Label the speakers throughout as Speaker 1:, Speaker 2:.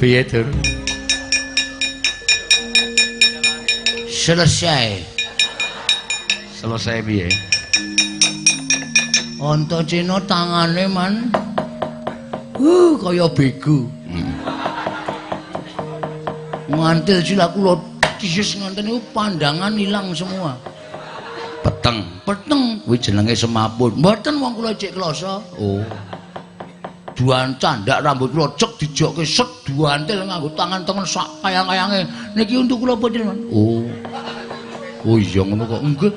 Speaker 1: Piye, Dur?
Speaker 2: Selesai.
Speaker 1: Selesai piye?
Speaker 2: Antasena tangane man. Kaya bego. Ngantil sila kula tisis nganten niku pandangan ilang semua.
Speaker 1: Peteng.
Speaker 2: Peteng.
Speaker 1: Kuwi jenenge semaput.
Speaker 2: Mboten wong kula cek kloso.
Speaker 1: Oh.
Speaker 2: Duan candak rambut kula cek dijokke set duantil nganggo tangan tengen sak kayang-kayange. Niki untuk kula petil, Man.
Speaker 1: Oh. Oh iya ngono kok.
Speaker 2: Nggih.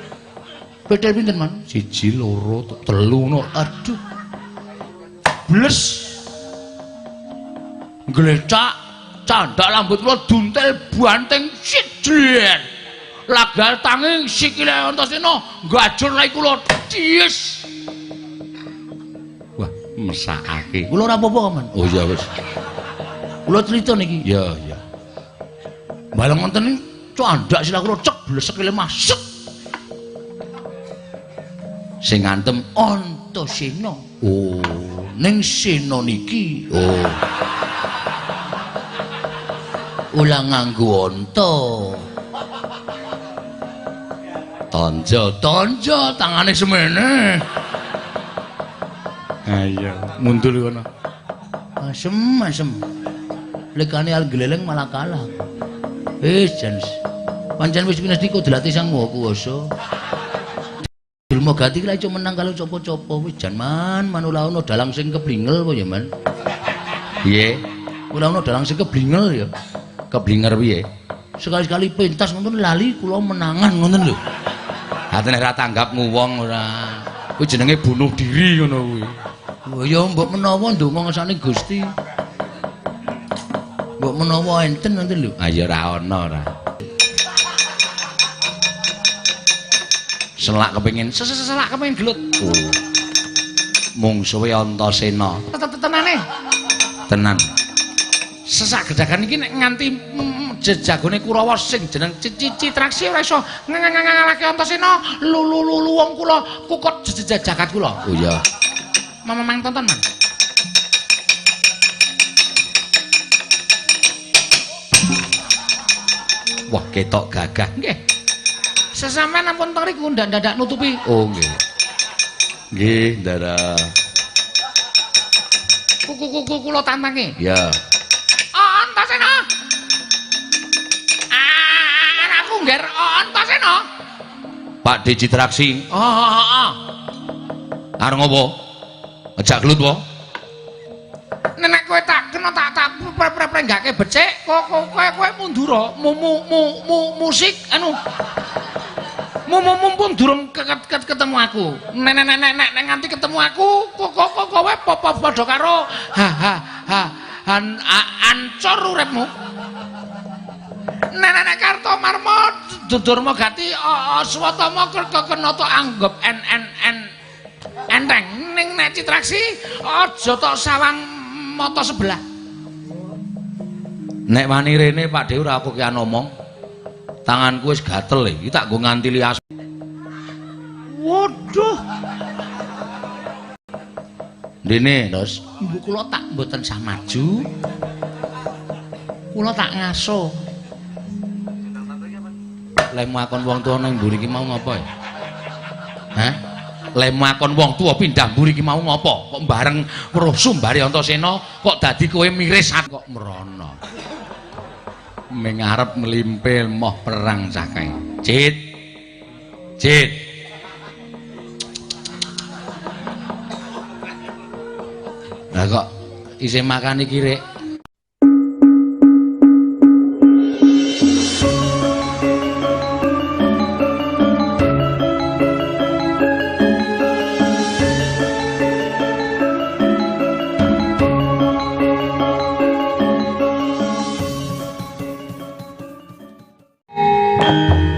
Speaker 2: Petil pinten, Man?
Speaker 1: 1 2 3 ngono.
Speaker 2: Aduh. Bles. Glecak candak rambut kula duntel banting sijlen. Lagal tangi sikile Antasena gajur rai kula ties.
Speaker 1: Wah, mesakake.
Speaker 2: Kula ora apa-apa, Man.
Speaker 1: Oh iya wis.
Speaker 2: Kula crita niki.
Speaker 1: Iya, iya.
Speaker 2: Bareng wonten iki candak sila kula cek blesek lemah set.
Speaker 1: Sing ngantem
Speaker 2: Antasena.
Speaker 1: Oh,
Speaker 2: ning sena niki.
Speaker 1: Oh.
Speaker 2: Ulah nganggo anta.
Speaker 1: Tonjo,
Speaker 2: tonjo tangane semene.
Speaker 1: Ha iya, mundur kono.
Speaker 2: Asem, asem. Lekane al gleleng malah kalah. Jan. Pancen wis pinesti kodrate Sang Maha Kuwasa. Durma Gati ki lak iso menang kalau copo-copo wis jan man, man ora ono dalang sing keblingel apa ya, Man?
Speaker 1: Piye?
Speaker 2: Ora ono dalang sing keblingel ya.
Speaker 1: Keblinger piye?
Speaker 2: Sekali-sekali pentas ngoten lali kula menangan ngoten lho.
Speaker 1: Atene ora tanggap nguwong ora. Kuwi jenenge bunuh diri ngono kuwi.
Speaker 2: Oh ya mbok menawa ndonga ngersane Gusti. Mbok menawa enten ngoten lho.
Speaker 1: Ah ya ora ana ora. Selak kepengin, selak kepengin gelut. Oh. Mungsuhe Antasena.
Speaker 2: Tenane.
Speaker 1: Tenan. Sesak gedagan iki nek nganti jejagone Kurawa sing jeneng Citraksi ora iso ngalahke Antasena, lulu wong kula kukut jagat kula.
Speaker 2: Oh iya.
Speaker 1: Mamang tonton, Man. Wah, ketok gagah.
Speaker 2: Nggih. Sesampean ampun teng riku ndak-ndak nutupi.
Speaker 1: Oh nggih. Nggih, Ndara.
Speaker 2: Kuku kula tantange.
Speaker 1: Ya.
Speaker 2: Antasena. Anakku ngger Antasena.
Speaker 1: Pak D Citraksi.
Speaker 2: Oh, heeh.
Speaker 1: Arep ngopo? Ngejak gelut po?
Speaker 2: Nek kowe tak kena tak pre-pre-nggake becik, kok kowe mundura mu musik anu. Mumpung durung ketemu aku. Nek nek nganti ketemu aku, kok kowe padha karo ha ha ha ancur uripmu. Nek nek Kartomarma Durma Gati Swatama kena tok anggep n n n enteng ning nek Citraksi aja tok sawang mata sebelah.
Speaker 1: Nek wani rene Pak Dew ora aku kian omong. Tanganku wis gatel iki tak nggo ngantili as.
Speaker 2: Waduh.
Speaker 1: Dene, Dos,
Speaker 2: ibu kula tak mboten sah maju. Kula tak ngaso.
Speaker 1: Lemu akon wong tuwa nang mburi iki mau ngopo ya? Hah? Lemu akon wong tuwa pindah mburi iki mau ngopo? Kok bareng weruh sumbare Antasena kok dadi kowe miris kok mrono. Ming arep mlimpil moh perang cah kae. Cit. Cit. Lah kok isih makan iki rek?
Speaker 3: Thank you.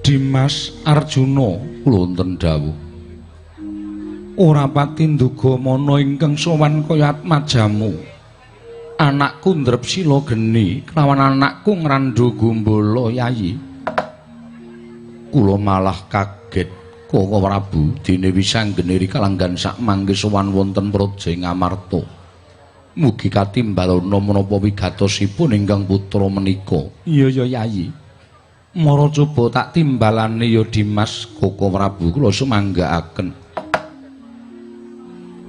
Speaker 1: Dimas Arjuna kula wonten dawuh. Ora pati nduga mana ingkang sowan kaya atmajamu. Anakku Ndrepsila geni kelawan anakku Ngrandha Gombala Yayi. Kula malah kaget Koko Prabu dene wisanggeni kalanggan sak mangke sowan wonten praja ing Amarta. Mugi katimbalana menapa wigatosipun ingkang putra menika. Iya ya Yayi. Mara coba tak timbalane ya Dimas Koko Prabu kula sumanggaaken.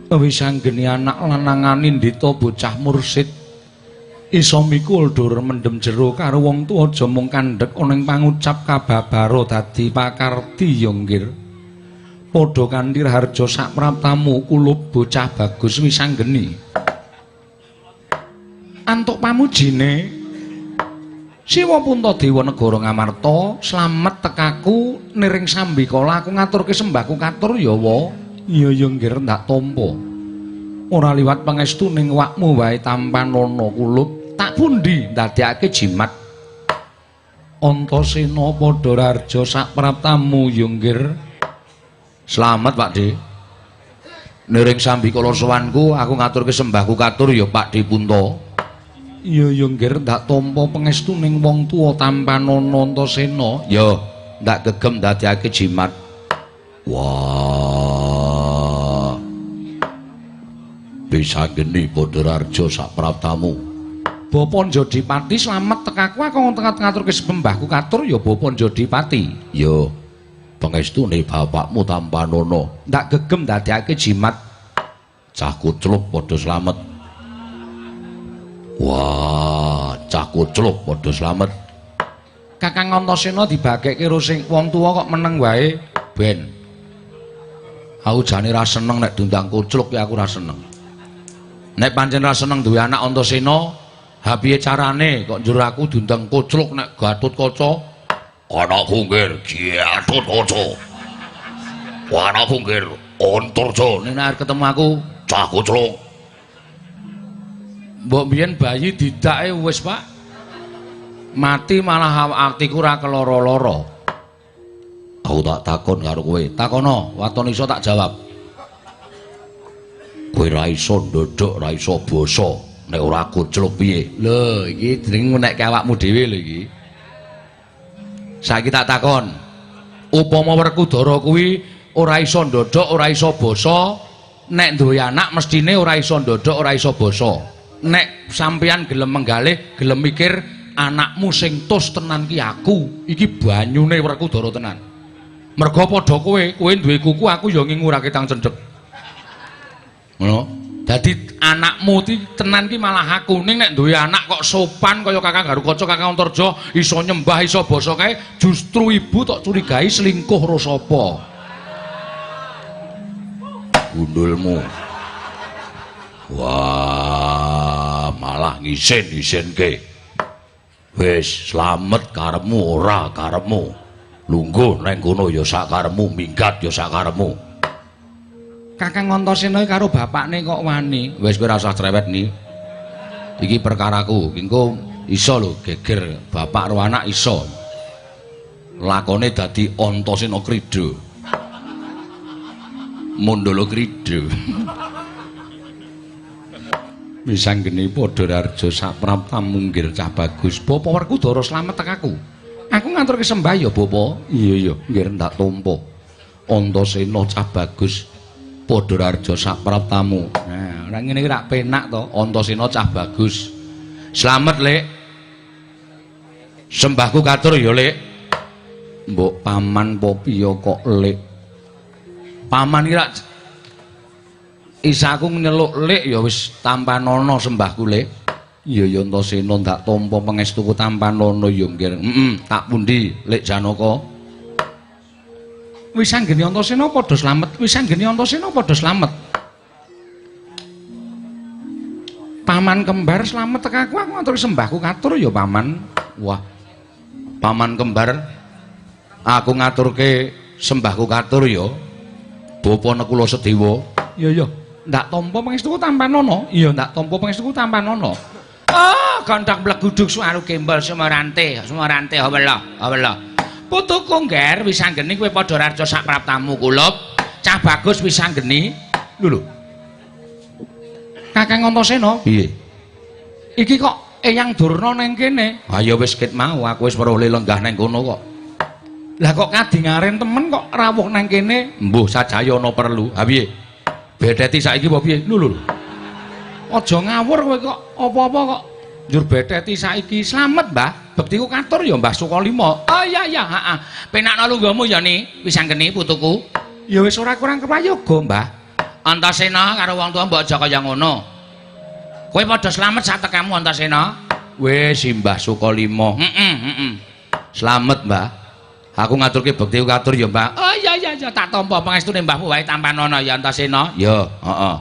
Speaker 1: Wisanggeni anak lanang anindita bocah mursid iso mikul dur mendem jero karo wong tuwa aja mung kandhek ana ing pangucap kababara dadi pakarti ya nggir. Padha kanthi raharja sak praptamu kulup bocah bagus wisanggeni. Antuk pamujine Siwa Puntadewa negara Ngamarta slamet tekaku niring sambikala aku ngaturke sembahku katur ya wa. Iya ya nggir ndak tampa. Ora liwat pangestu ning awakmu wae tampanana kulup tak pundi ndadekake jimat. Antasena padha raharja sak praptamu ya nggir. Slamet Pak De. Niring sambikala sowanku aku ngaturke sembahku katur ya Pak De Punta. Iya ya nggir ndak tampa pangestu ning wong tuwa tampanana Antasena. Ya ndak gegem ndadekake jimat. Wah. Bisa geni padha raharja sak praptamu. Bapa Njodipati slamet tekaku aku ngaturke sembahku katur ya Bapa Njodipati. Ya pangestune bapakmu tampanana. Ndak gegem ndadekake jimat. Cah kucluk padha slamet. Wah, cah kucluk padha slamet. Kakang Antasena dibagekke karo sing wong tuwa kok meneng wae. Ben. Aku jane ra seneng nek diundang kucluk ya aku ra seneng. Nek pancen ra seneng duwe anak Antasena, ha piye carane kok njur aku diundang kucluk nek Gatotkaca? Anakku nggir Gatotkaca. Anakku nggir Antarja. Nek arep ketemu aku cah kucluk. Mbok biyen bayi didake wis, Pak. Mati malah atiku ra keloro-loro. Aku tak takon karo kowe. Takono, waton iso tak jawab. Kowe ra iso ndodhok, ra iso basa, nek ora kucluk piye? Lho, iki jenenge ngunekke awakmu dhewe lho iki. Saiki tak takon. Upama Werkudara kuwi ora iso ndodhok, ora iso basa, nek duwe anak mestine ora iso ndodhok, ora iso basa. Nek sampeyan gelem menggalih, gelem mikir anakmu sing tos tenan ki aku, iki banyune Werkudara tenan. Mergo padha kowe, kowe duwe kuku, aku ya ngingu ra ketang cendhek. Ngono. Dadi anakmu ti tenan ki malah aku. Ning nek duwe anak kok sopan kaya Kakang Garukaca, Kakang Antarja, iso nyembah, iso basa kae, justru ibu tok curigai selingkuh ro sapa. Gundulmu. Wah, malah ngisin-isinke. Wis slamet karepmu ora karepmu. Lungguh nang kono ya sak karepmu, minggat ya sak karepmu. Kakang Antasena karo bapakne kok wani. Wis kowe ora usah cerewet ni. Iki perkaraku, engko iso lho geger bapak karo anak iso. Lakone dadi Antasena Krida. Mandala Krida. Wisanggeni padha raharja sak praptamu nggir cah bagus. Bapa Werkudara slamet tekaku. Aku ngaturke sembah ya Bapa. Iya iya nggir ndak tampa. Antasena cah bagus padha raharja sak praptamu. Nah, ora ngene iki rak penak to. Antasena cah bagus. Slamet, Lek. Sembahku katur ya, Lek. Mbok paman po piye kok, Lek? Paman iki rak isaku nyeluk Lek ya wis tampanana sembahku, Lek. Iya ya Antasena ndak tampa pangestuku tampanana ya nggir. Heeh, tak pundi Lek Janaka? Wisanggeni Antasena padha slamet, wisanggeni Antasena padha slamet. Paman kembar slamet tekaku, aku ngatur sembahku katur ya paman. Wah. Paman kembar aku ngaturke sembahku katur ya. Bapa Nekula Sedewa. Iya ya. Ndak tampa pangestuku tampanana. Iya ndak tampa pangestuku tampanana. Ah, gondok mleguduk suaru gembol semua rante, hawela, hawela. Putuku ngger wis anggeni kowe padha rarja sak praptamu kulup. Cah bagus wis anggeni. Lho lho. Kakang Antasena, piye? Iki kok Eyang Durna nang kene? Ha ya wis ket mau aku wis weruh lenggah nang kono kok. Lah kok kadingaren temen kok rawuh nang kene? Mbuh sajaya ana perlu. Ha piye? Bedheti saiki apa piye? Lho lho. Aja ngawur kowe kok apa-apa kok njur bedheti saiki. Slamet, Mbah. Bektiku katur ya Mbah Sukalima. Oh iya iya, heeh. Penakno lungguhmu ya ni, wis anggeni putuku. Ya wis ora kurang keprayoga, Mbah. Antasena karo wong tuwa mbok aja kaya ngono. Kowe padha slamet sak tekamu Antasena. Wis Mbah Sukalima. Heeh, heeh. Slamet, Mbah. Aku ngaturke bektiku katur ya, Mbah. Oh iya iya iya, tak tampa pangestune mbahmu wae tampanono ya Antasena. Ya, heeh.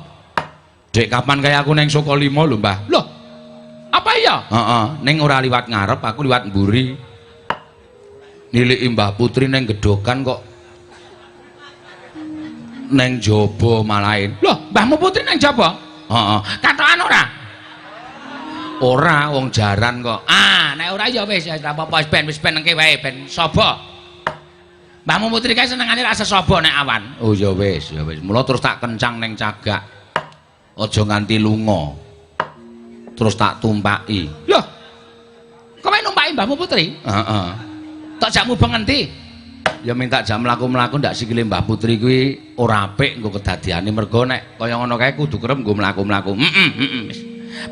Speaker 1: Dek kapan kaya aku neng Sukalima lho, Mbah. Loh. Apa iya? Heeh, ning ora liwat ngarep, aku liwat mburi. Niliki Mbah Putri neng gedhokan kok neng jaba malahin. Loh, Mbahmu Putri neng jaba? Heeh. Katokan ora? Ora, wong jaran kok. Ah, nek ora ya wis ora apa-apa, wis ben engke wae ben saba. Mbahmu Putri kae senengane ra sesaba nek awan. Oh ya wis, ya wis. Mula terus tak kencang neng cagak. Aja nganti lunga. Terus tak tumpaki. Loh. Kowe numpaki Mbahmu Putri? Heeh. Tok jak mubeng ngendi? Ya minta jak mlaku-mlaku ndak sikile Mbah Putri kuwi ora apik nggo kedadiane mergo nek kaya ngono kae kudu kerep nggo mlaku-mlaku. Heeh, heeh wis.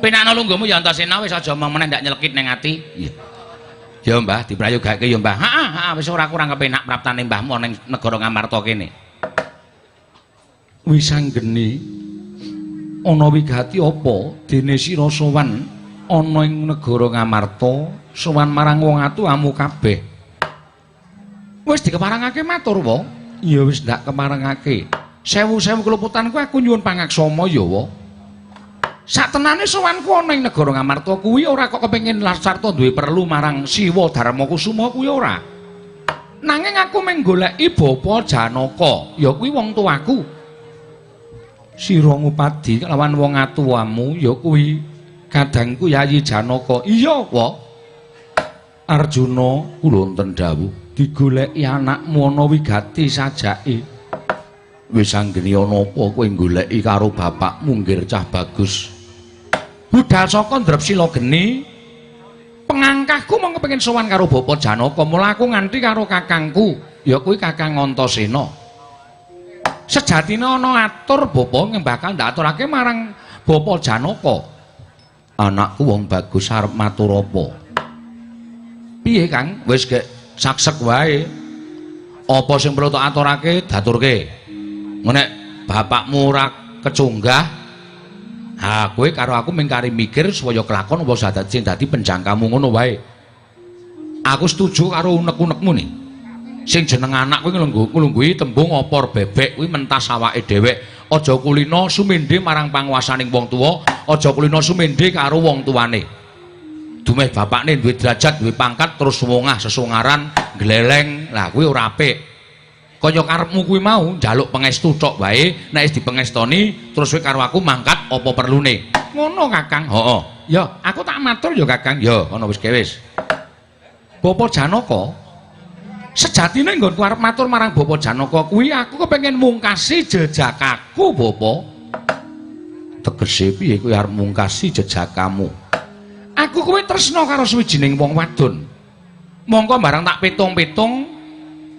Speaker 1: Penakno lungguhmu ya Antasena wis aja omong meneh ndak nyelekit ning ati. Iya. Ya Mbah, diprayogake ya Mbah. Heeh, heeh wis ora kurang kepenak praptane mbahmu ning negara Ngamarta kene. Wis anggeni ana wigati apa dene sira sowan ana ing negara Ngamarta, sowan marang wong atuwamu kabeh. Wis dikeparengake matur wa? Ya wis ndak keparengake. Sewu-sewu keluputanku aku nyuwun pangaksama ya wa. Satenane sowanku ana ing negara Ngamarta kuwi ora kok kepengin sarta duwe perlu marang Siwa Darma Kusuma kuwi ora. Nanging aku mung goleki Bapa Janaka, ya kuwi wong tuaku. Sira ngupadi kelawan wong atuwamu ya kuwi kadangku Yayi Janaka. Iya wa. Arjuna kula wonten dawuh digoleki anakmu ana wigati sajake. Wis anggeni ana apa kowe goleki karo bapakmu nggir cah bagus. Budal saka Drepsila geni pengangkahku mung kepengin sowan karo Bapa Janaka, mula aku nganti karo kakangku ya kuwi Kakang Antasena. Sejatine ana atur bapa bakal ndak aturake marang Bapa Janaka. Anakku wong bagus arep matur apa? Piye Kang? Wis gek saksek wae. Apa sing perlu tak aturake daturke. Nek bapakmu ora kecunggah, ha kowe karo aku mung kari mikir supaya kelakon apa sing dadi penjangkamu ngono wae. Aku setuju karo unek-unekmu nih. Sing jeneng anak kuwi nglungguhi tembung opor bebek kuwi mentas awake dhewek. Aja kulina sumendhe marang panguwasaning wong tuwa, aja kulina sumendhe karo wong tuane. Dumeh bapakne duwe derajat, duwe pangkat terus wongah sesungaran gleleng. Lah kuwi ora apik. Kaya karepmu kuwi mau njaluk pangestu tok wae, nek wis dipengestoni terus kowe karo aku mangkat apa perlune. Ngono Kakang. Heeh. Ya, aku tak matur ya Kakang. Ya, ana wis wis. Bapa Janaka, sejatine nggonku arep matur marang Bapa Janaka kuwi aku kepengin mungkasi jejakaku, Bapa. Tegese piye kowe arep mungkasi jejakamu? Aku kuwi tresna karo suwijining wong wadon. Mongko bareng tak pitung-pitung,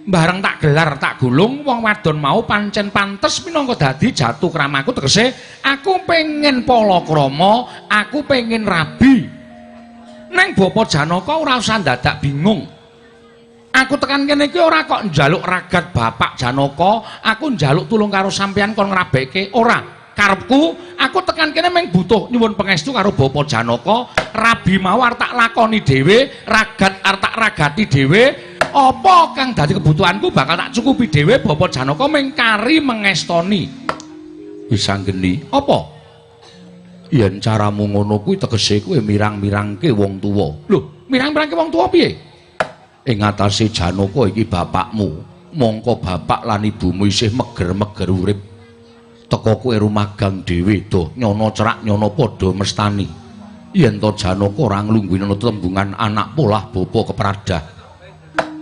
Speaker 1: bareng tak gelar tak gulung, wong wadon mau pancen pantes minangka dadi jatu kramaku. Tegese aku pengen palakrama, aku pengen rabi. Neng Bapa Janaka ora usah dadak bingung. Aku tekan kene iki ora kok njaluk ragat Bapak Janaka, aku njaluk tulung karo sampeyan kon ngrabeke, ora. Karepku, aku tekan kene mung butuh nyuwun pangestu karo Bapa Janaka, rabi mau arep tak lakoni dhewe, ragat arep tak ragati dhewe, apa kang dadi kebutuhanku bakal tak cukupi dhewe. Bapa Janaka mung kari mengestoni. Wis anggeni, apa? Yen caramu ngono kuwi tegese kowe mirang-mirangke wong tuwa. Lho, mirang-mirangke wong tuwa piye? Ing atase Janaka iki bapakmu, mongko bapak lan ibumu isih meger-meger urip. Teka kowe rumagang dhewe doh nyono cerak nyono padha mestani. Yen to Janaka ora nglungguhi ana tembungan anak polah bapa kepradah.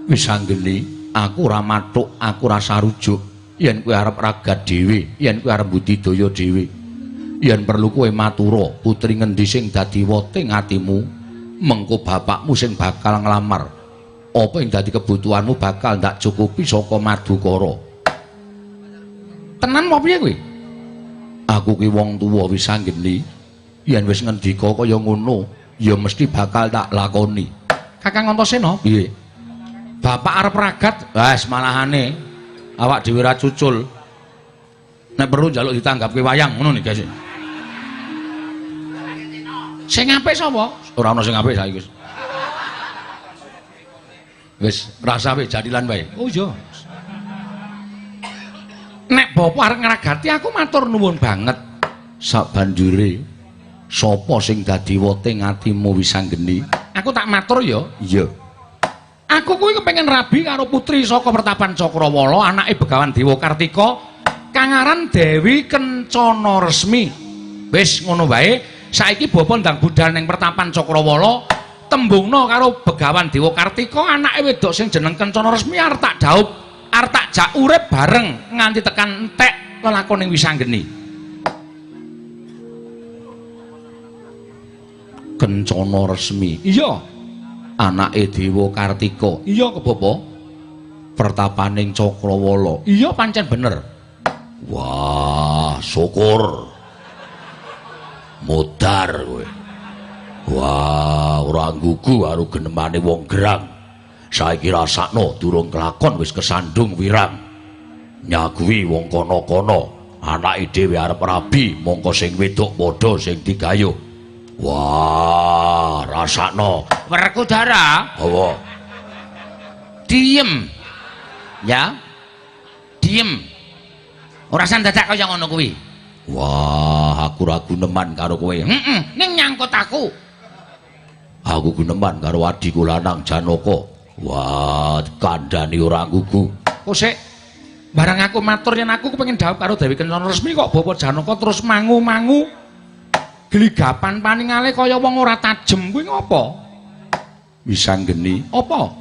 Speaker 1: Wis anggeni, aku ora mathuk, aku ora sarujuk. Yen kowe arep ragat dhewe, yen kowe arep budidaya dhewe, yen perlu kowe matura putri ngendi sing dadi woting atimu, mengko bapakmu sing bakal nglamar. Apa ing dadi kebutuhanmu bakal ndak cukupi saka Madukara. Tenan apa piye kowe? Aku ki wong tuwa wis anggeni, yen wis ngendika kaya ngono, ya mesti bakal tak lakoni. Kakang Antasena, piye? Bapak arep ragat, wis malahane awak dhewe ra cucul. Nek perlu njaluk ditanggapke wayang ngono nih guys. Sing apik sapa? Ora ana sing apik saiki wis. Wis rasa wis jadilan wae. Oh iya. Nek bapak arep ngragati aku matur nuwun banget. Sabanjure sapa sing dadi woting atimu wis anggeni? Aku tak matur ya. Iya. Aku kuwi kepengin rabi karo putri saka Pertapan Cakrawala, anake Begawan Dewa Kartika, kang aran Dewi Kencana Resmi. Wis ngono wae, saiki bapa ndang budhal ning Pertapan Cakrawala, tembungna karo Begawan Dewa Kartika, anake wedok sing jeneng Kencana Resmi arep tak dhaup, arep tak jak urip bareng nganti tekan entek lelakoning Wisanggeni. Kencana Resmi. Iya. Anake Dewa Kartika. Iya kebapa? Pertapaning Cakrawala. Iya pancen bener.
Speaker 3: Wah, syukur. Modar kowe. Wah, ora nggugu karo genemane wong gerang. Saiki rasakno durung kelakon wis kesandung wirang. Nyaguhi wong kono-kono, anake dhewe arep rabi, mongko sing wedok padha sing digayuh. Wah, rasakno.
Speaker 1: Werkudara.
Speaker 3: Apa?
Speaker 1: Diem. Ya. Diem. Ora san dadak kaya ngono kuwi.
Speaker 3: Wah, aku ra guneman karo kowe.
Speaker 1: Heeh, ning nyangkut aku.
Speaker 3: Aku guneman karo adhiku lanang Janaka. Wah, kandhani ora nggugu.
Speaker 1: Kok sik barang aku matur yen aku kepengin dhaup karo Dewi Kencana Resmi kok Bapak Janaka terus mangu-mangu gligapan paningale kaya wong ora tajem kuwi ngopo?
Speaker 3: Wisanggeni.
Speaker 1: Apa?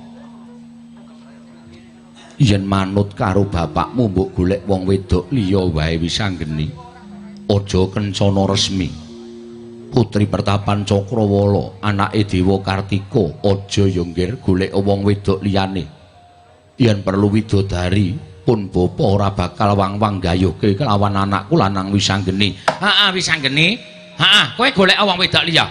Speaker 3: Yen manut karo bapakmu mbok golek wong wedok liya wae Wisanggeni. Aja Kencana Resmi. Putri Pertapan Cakrawala, anake Dewa Kartika, aja ya nggir golek wong wedok liyane. Yen perlu widodari pun bapa ora bakal wang-wang gayuhke kelawan anakku lanang Wisanggeni.
Speaker 1: Heeh, Wisanggeni. Heeh, kowe golek wong wedok liya.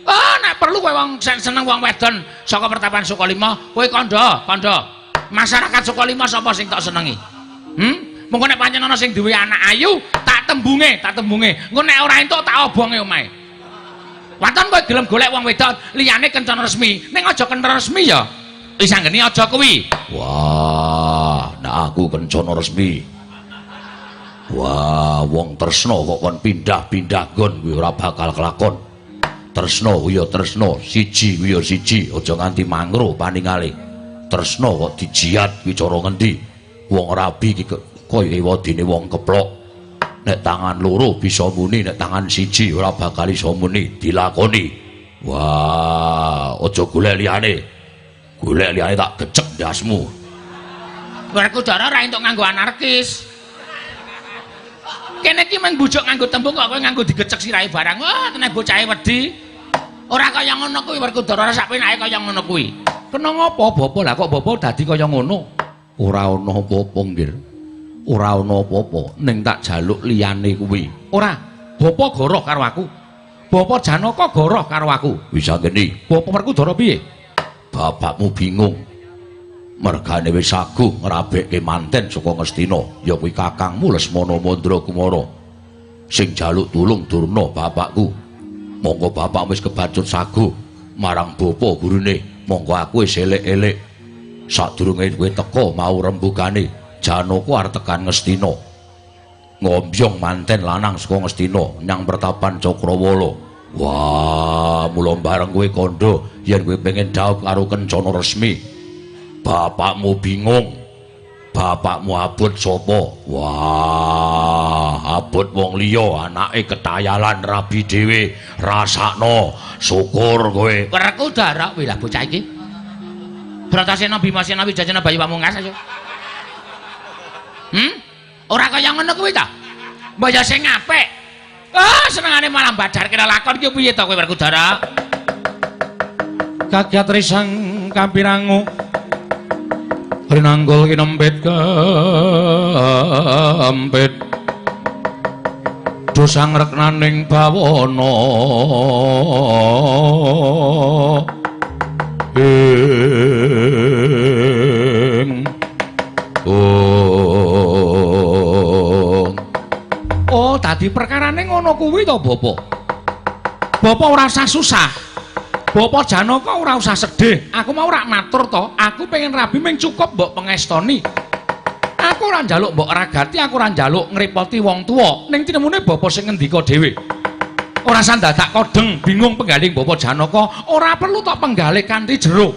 Speaker 1: Ah, nek perlu kowe wong seneng wong wedon saka Pertapan Sukalima, kowe kandha, kandha. Masyarakat Sukalima sapa sing tak senengi? Mengko nek pancen ana sing duwe anak ayu, tak tembunge, tak tembunge. Engko nek ora entuk tak obonge omahe. Waton kowe gelem golek wong wedok liyane Kencana Resmi, ning aja Kencana Resmi ya. Wisanggeni aja kuwi.
Speaker 3: Wah, nek aku Kencana Resmi. Wah, wong tresna kok kon pindah-pindah nggon kuwi ora bakal kelakon. Tresna kuwi ya tresna, siji kuwi ya siji, aja nganti mangro paningale. Tresna kok dijiat kuwi cara ngendi? Wong rabi iki kaya ewadene wong keplok. Nek tangan loro bisa muni, nek tangan siji ora bakal iso muni, dilakoni. Wah, aja golek liyane. Golek liyane tak gecek ndasmu.
Speaker 1: Werkudara ora entuk nganggo anarkis. Kene iki mung bujuk nganggo tembung kok kowe nganggo digecek sirahe barang. Wah, tenan bocahe wedi. Ora kaya ngono kuwi Werkudara, ora sak penake kaya ngono kuwi. Kena ngopo bapa? Lah kok bapa dadi kaya ngono?
Speaker 3: Ora ana apa-apa, nggir. Ora ana apa-apa, ning tak jaluk liyane kuwi.
Speaker 1: Ora, bapa goroh karo aku. Bapa Janaka goroh karo aku.
Speaker 3: Wisanggeni.
Speaker 1: Bapa Werkudara piye?
Speaker 3: Bapakmu bingung. Mergane wis saguh ngrabekke manten saka Ngastina, ya kuwi kakangmu Lesmana Mandra Kumara. Sing jaluk tulung Durna bapakku. Monggo bapak wis kebacut saguh marang bapa gurune, monggo aku wis elek-elek. Sadurunge kowe teka mau rembugane, Janaka arep tekan Ngastina. Ngombyong manten lanang saka Ngastina nyang Pertapan Cakrawala. Wah, mula bareng kowe kandha yen kowe pengen dhaup karo Kencana Resmi. Bapakmu bingung. Bapakmu abot sapa? Wah, abot wong liya, anake ketayalan rabi dhewe. Rasakno, syukur kowe.
Speaker 1: Werkudara kuwi lah bocah iki. Bratasena Bimasena Wijayasena Bayu Pamungkas ayo. Ora kaya ngono kuwi ta? Mbok ya sing apik. Ah, senengane malah badarke lakon ki piye to kowe Werkudara?
Speaker 3: Kagyat risang kampirangu rinanggul kinempit kempit dosang reknaning bawana ing ong.
Speaker 1: Oh, dadi perkarane ngono kuwi to, Bapak. Bapak ora usah susah. Bapak Janaka ora usah sedih. Aku mau ora matur to, aku pengen rabi ming cukup mbok pengestoni. Aku ora njaluk mbok ragati, aku ora njaluk ngrepoti wong tuwa. Ning tinemune bapak sing ngendika dhewe. Ora usah dadak kodheng, bingung penggaling Bapak Janaka, ora perlu tok penggalih kanthi jero.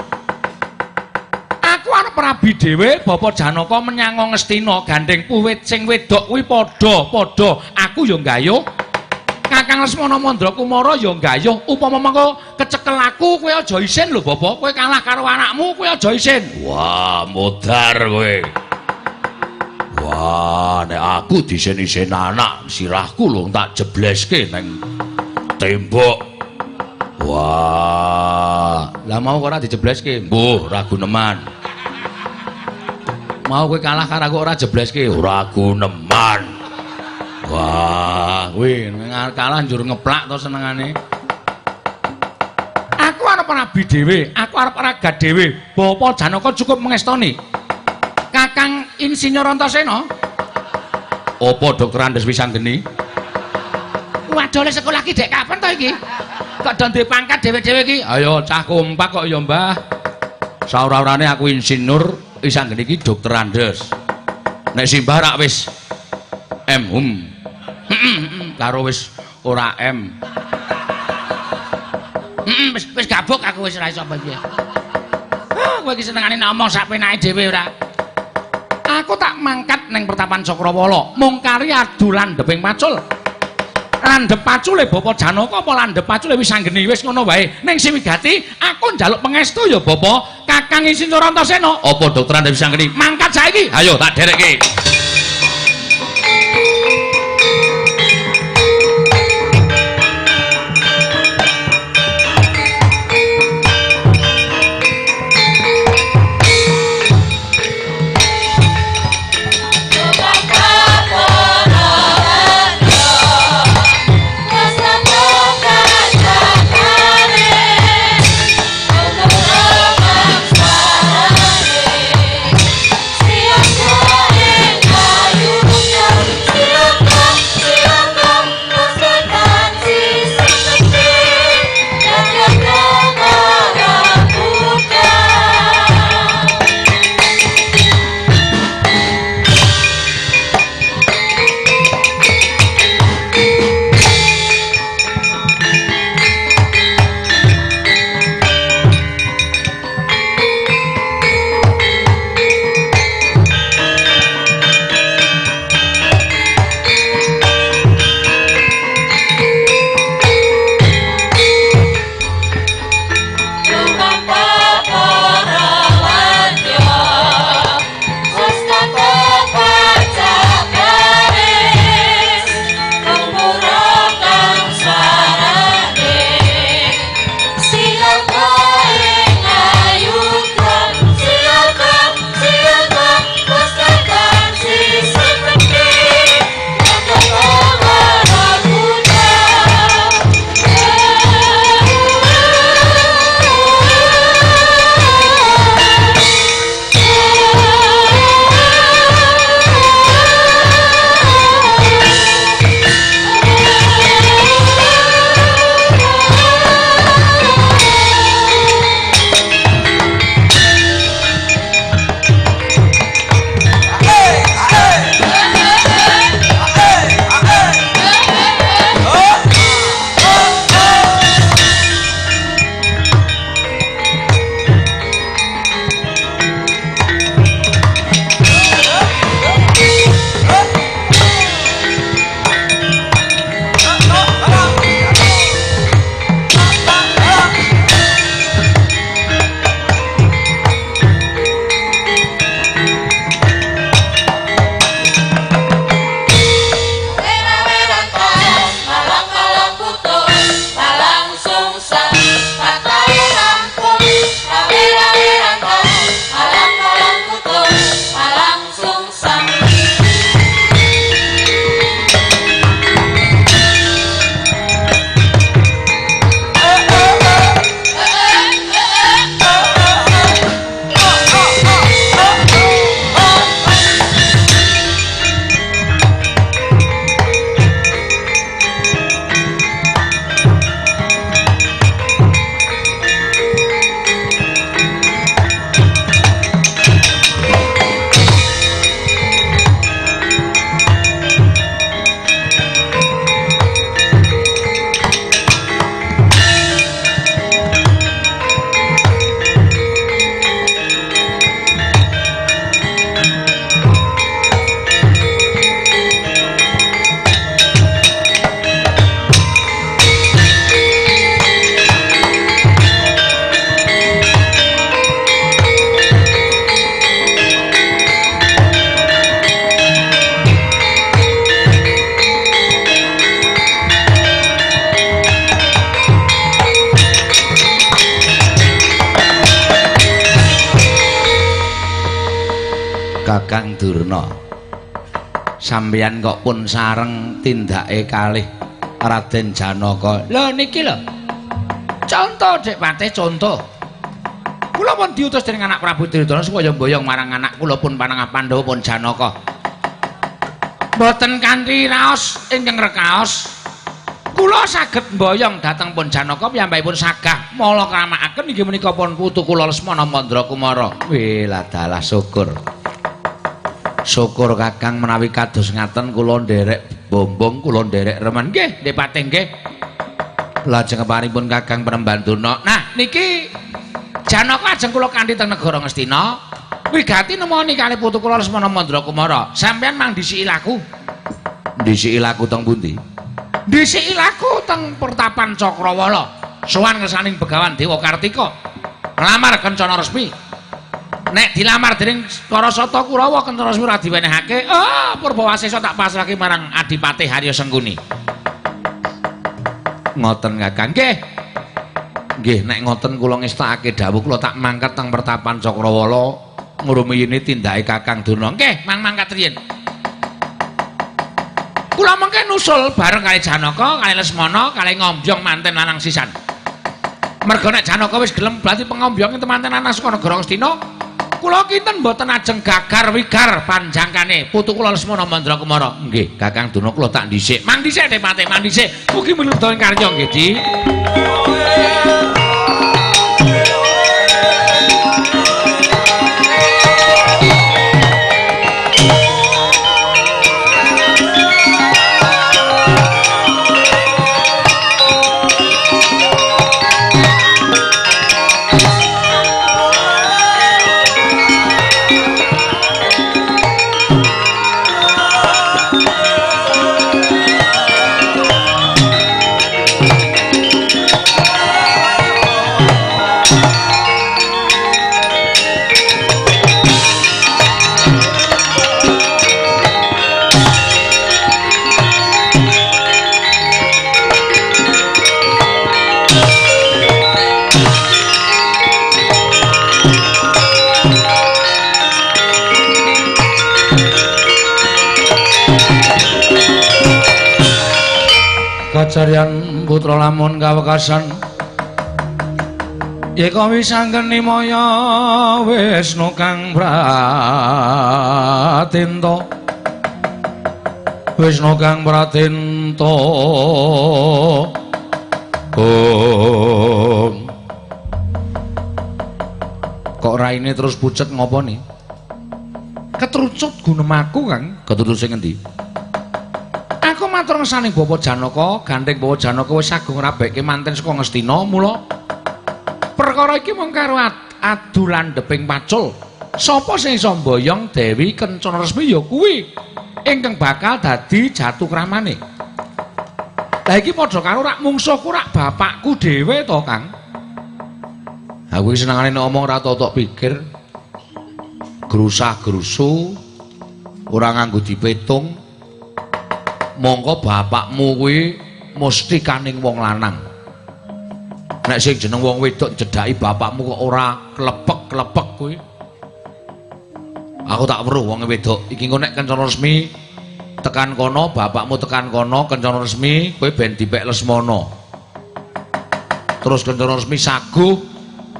Speaker 1: Aku arep rabi dhewe, Bapak Janaka menyang Ngastina, gandeng puwit sing wedok kuwi padha-padha. Aku ya nggayuh. Kakang Lesmana Mandra Kumara ya nggayuh. Upama mengko kecekel aku, kowe aja isin lho Bapak. Kowe kalah karo anakmu, kowe aja isin.
Speaker 3: Wah, modar kowe. Wah, nek aku disin-isin anak, sirahku lho tak jebleske neng tembok. Wah,
Speaker 1: lah mau ora dijebleske?
Speaker 3: Mbuh, ora guneman.
Speaker 1: Mau kowe kalah karo aku ora jebleske?
Speaker 3: Ora guneman. Wah,
Speaker 1: kowe kalah njur ngeplak to senengane. Aku arep rabi dhewe, aku arep ragat dhewe. Bapak Janaka cukup mengestoni. Kakang Insinyur Antasena.
Speaker 3: Apa Dokter Andes Wisanggeni?
Speaker 1: Waduh, le sekolah ki dek kapan to iki? Kok do duwe pangkat dhewe-dhewe iki?
Speaker 3: Ayo cah kompak kok ya, Mbah. Saora-orane aku Insinyur Wisanggeni iki Dokter Andes. Nek simbah rak wis M hum.
Speaker 1: Karo wis ora M. Wis wis gabuk aku wis ora iso apa piye. Ah, kowe iki senengane ngomong sak penake dhewe ora. Aku tak mangkat ning pertapan Cakrawala, mung kari adu landheping pacul. Landhep pacule Bapak Janaka apa landhep pacule Wisanggeni wis ngono wae. Ning sing wigati aku njaluk pangestu ya Bapak, Kakang Insinyur Antasena.
Speaker 3: Apa Dokter Andes Wisanggeni?
Speaker 1: Mangkat saiki.
Speaker 3: Ayo tak derekke.
Speaker 4: Siap
Speaker 1: Kakang Durna, sampeyan kok pun sareng tindake kalih Raden Janaka. Lho niki lho. Contoh Dik Patih, contoh. Kula pun diutus dening anak Prabu Duryudana supaya mboyong marang anak kula pun panengah Pandhawa pun Janaka. Mboten kanthi raos ingkang rekaos. Kula saged mboyong dhateng pun Janaka piyambakipun sagah mala kramakaken inggih menika pun putu kula Lesmana Mandra Kumara. Wih, ladalah syukur. Syukur Kakang menawi kados ngaten kula nderek bombong, kula nderek remen. Nggih, Dik Patih nggih. Lajeng keparipun Kakang Penemban Durna. Nah, niki Janaka ajeng kula kanthi teng negara Ngastina. Wigati nemoni kalih putu kula Lesmana Mandra Kumara. Sampeyan mang dhisiki laku. Dhisiki laku teng pundi? Dhisiki laku teng Pertapan Cakrawala. Sowan ngersaning Begawan Dewa Kartika. Nglamar kencana resmi. Nek dilamar dening para Sata Kurawa kencana resmi ora diwenehake. Oh, Purbawasesa tak pasrahke marang Adipati Harya Sengkuni. Ngoten Kakang. Nggih. Nggih, nek ngoten kula ngestakake dawuh kula tak mangkat teng Pertapan Cakrawala ngrumiyini tindake Kakang Durna. Nggih, mang mangkat riyin. Kula mengke nusul bareng kalih Janaka, kalih Lesmana, kalih ngombyong manten lanang sisan. Merga nek Janaka wis gelem berarti pengombyonge temanten lanang saka negara Ngastina. Kula kinten mboten ajeng gagar wigar panjangkane putu kula Lesmana Mandra Kumara. Nggih, Kakang Durna kula tak dhisik. Mang dhisik Dik Patih, mang dhisik. Mugi miludha ing karya nggih, Dik. Kacaryan putra lamun kawekasan yeka wisanggeni maya Wisnu kang pratenta, Wisnu kang pratenta. Om. Kok raine terus pucet ngopo nih? Ketrucut gunemaku, Kang. Ketrucut sing ngendi? Aku matur ngersane Bapak Janaka, gandeng Bapak Janaka wis sagung ngrabekke manten saka Ngastina, mula perkara iki mung karo adu landheping pacul. Sapa sing iso mboyong Dewi Kencana Resmi ya kuwi ingkang bakal dadi jatu kramane. Lah iki padha karo rak mungsuhku rak bapakku dhewe to, Kang. Aku iki senengane nek omong ora totok pikir. Grusah-grusu ora nganggo dipetung. Mongko bapakmu kuwi mesti kaning wong lanang. Nek sing jeneng wong wedok cedhaki bapakmu kok ora klepek-klepek kuwi. Aku tak weruh wong wedok iki engko nek kencana resmi tekan kono, bapakmu tekan kono kencana resmi kowe ben dipek Lesmana. Terus kencana resmi saguh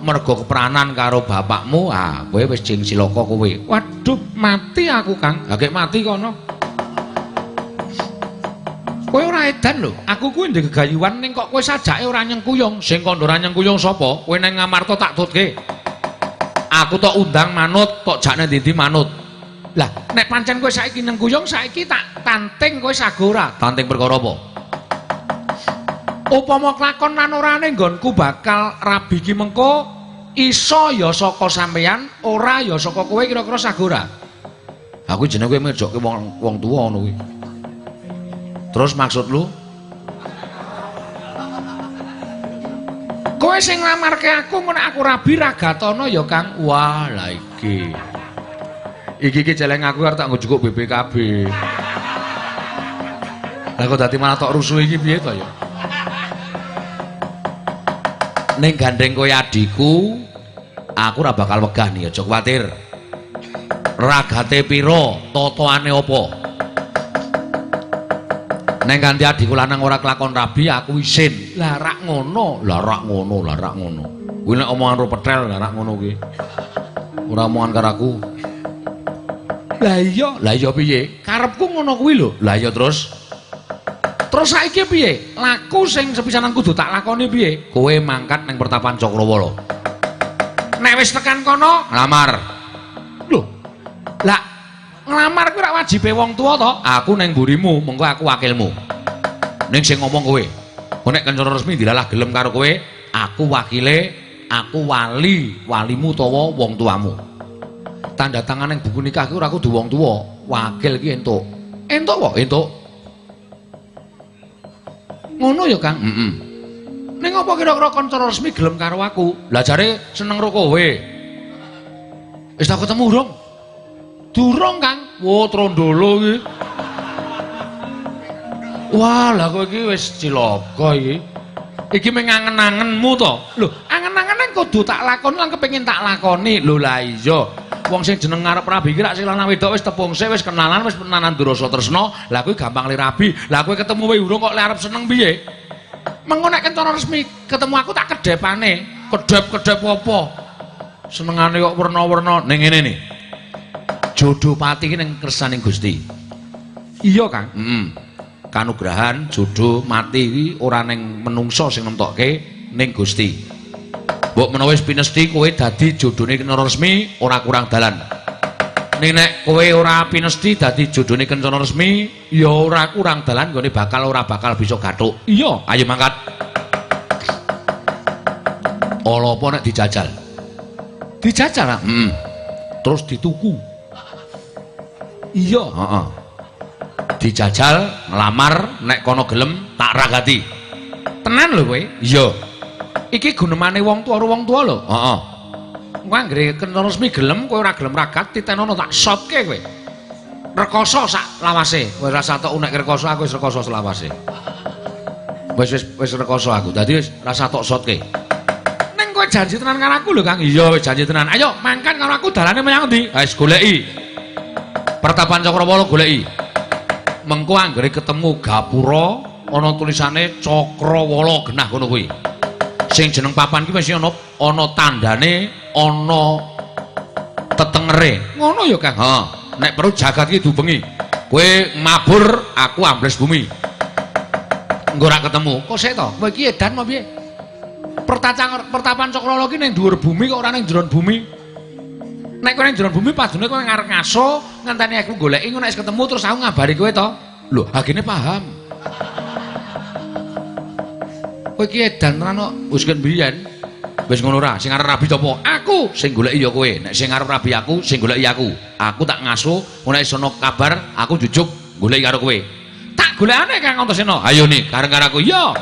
Speaker 1: mergo kepranan karo bapakmu, ah kowe wis jeng silaka kowe. Waduh, mati aku, Kang. Lah mati kono. Kowe ora edan lho, aku kuwi ndek gegayuhan ning kok kowe sajake ora nyengkuyung. Sing kandha ora nyengkuyung sapa? Kowe nang Ngamarta tak tutke. Aku tok undang manut, tok jakne ndi-ndi manut. Lah, nek pancen kowe saiki nyengkuyung, saiki tak tanting kowe sago ora? Tanting perkara apa? Upama klakon lan orane nggonku bakal rabi ki mengko iso ya saka sampeyan, ora ya saka kowe, kira-kira sago ora? Aku jenenge kowe ngejokke wong tuwa ngono kuwi. Terus maksud lu? Kowe sing nglamarke aku ngono aku rabi ragatana ya, Kang. Wah, lah iki. Iki iki celeng aku arep tak nggo jukuk BPKB. Lah kok dadi malah tok rusuh iki piye to ya? Ning gandeng kowe adhiku, aku ora bakal wegah nih, aja kuwatir. Ragate pira? Totoane apa? Nek kanthi adhiku lanang ora kelakon rabi, aku isin. Lah rak ngono, lah rak ngono, lah rak ngono. Kuwi nek omongan ro petel, lah rak ngono kuwi. Ora omongan karo aku. Lah iya piye? Karepku ngono kuwi lho. Lah iya terus. Terus saiki piye? Laku sing sepisanan kudu tak lakoni piye? Kowe mangkat ning pertapan Cakrawala. Nek wis tekan kono, nglamar. Lho. Lah nglamar kuwi rak wajibe wong tuwa to? Aku ning mburimu, mengko aku wakilmu. Ning sing ngomong kowe. Engko nek Kencana Resmi dilalah gelem karo kowe, aku wakile, aku wali, walimu utawa wong tuamu. Tanda tangan ning buku nikah kuwi ora kudu wong tuwa, wakil ki entuk. Entuk kok, entuk. Ngono ya, Kang? Heeh. Ning apa kira-kira Kencana Resmi gelem karo aku? Lah jare seneng ro kowe. Wis tak ketemu urung? Durung, Kang. Wo, trondolo iki. Wah, lah kowe iki wis cilaka iki. Iki mung angen-angenmu to. Lho, angen-angene kudu tak lakoni lan kepengin tak lakoni. Lho lah iya. Wong sing jeneng ngarep rabi iki rak sing lanang wedok wis tepung sik, wis kenalan, wis penanan rasa tresna. Lah kuwi gampang le rabi. Lah kowe ketemu wae urung kok le arep seneng piye? Mengko nek Kencana Resmi ketemu aku tak kedepane. Kedep-kedep apa? Senengane kok werna-werna ning ngene nih. Jodoh pati iki ning kersaning Gusti. Iya, Kang. Heeh. Kanugrahan jodoh mati iki ora ning menungsa sing nemtokke, ning Gusti. Mbok menawa wis pinesti kowe dadi jodhone Kencana Resmi ora kurang dalan. Ning nek kowe ora pinesti dadi jodhone Kencana Resmi ya ora kurang dalan nggone bakal ora bakal bisa gathuk. Iya, ayo mangkat. Ala apa nek dijajal? Dijajal, ah? Heeh. Terus dituku. Iya, heeh. Dijajal, nglamar, nek kono gelem tak ragati. Tenan lho kowe? Iya. Iki gunemane wong tuwa karo wong tuwa lho. Heeh. Engko anggere Kencana Resmi gelem, kowe ora gelem ragat, titenono tak sotke kowe. Rekoso sak lawase. Kowe ora sak tok nek rekoso aku wis rekoso selawase. Wis wis wis rekoso aku. Dadi wis rasa tok sotke. Ning kowe janji tenan karo aku lho, Kang. Iya, wis janji tenan. Ayo mangkat karo aku dalane menyang endi? Wis goleki. Pertapan Cakrawala goleki. Mengko anggere ketemu gapura ana tulisane Cakrawala genah ngono kuwi. Sing jeneng papan ki mesti ana ana tandane, ana tetengere. Ngono ya, Kang? Heeh. Nek perlu jagat ki diubengi. Kowe mabur, aku ambles bumi. Engko ora ketemu. Kok sik to? Kowe iki edan apa piye? Pertapan Cakrawala ki ning dhuwur bumi kok ora ning jero bumi. Nek kowe ning jero bumi padune kowe ngarep ngaso ngenteni aku goleki ngono nek wis ketemu terus aku ngabari kowe to. Lho, agene paham. Kowe iki edan tenan kok. Wis ken biyen. Wis ngono ora? Sing arep rabi sapa? Aku. Sing goleki ya kowe. Nek sing arep rabi aku, sing goleki aku. Aku tak ngaso, ngono nek ana kabar, aku jujuk goleki karo kowe. Tak golekane Kang Antasena. Ayo nih, bareng karo aku. Iya.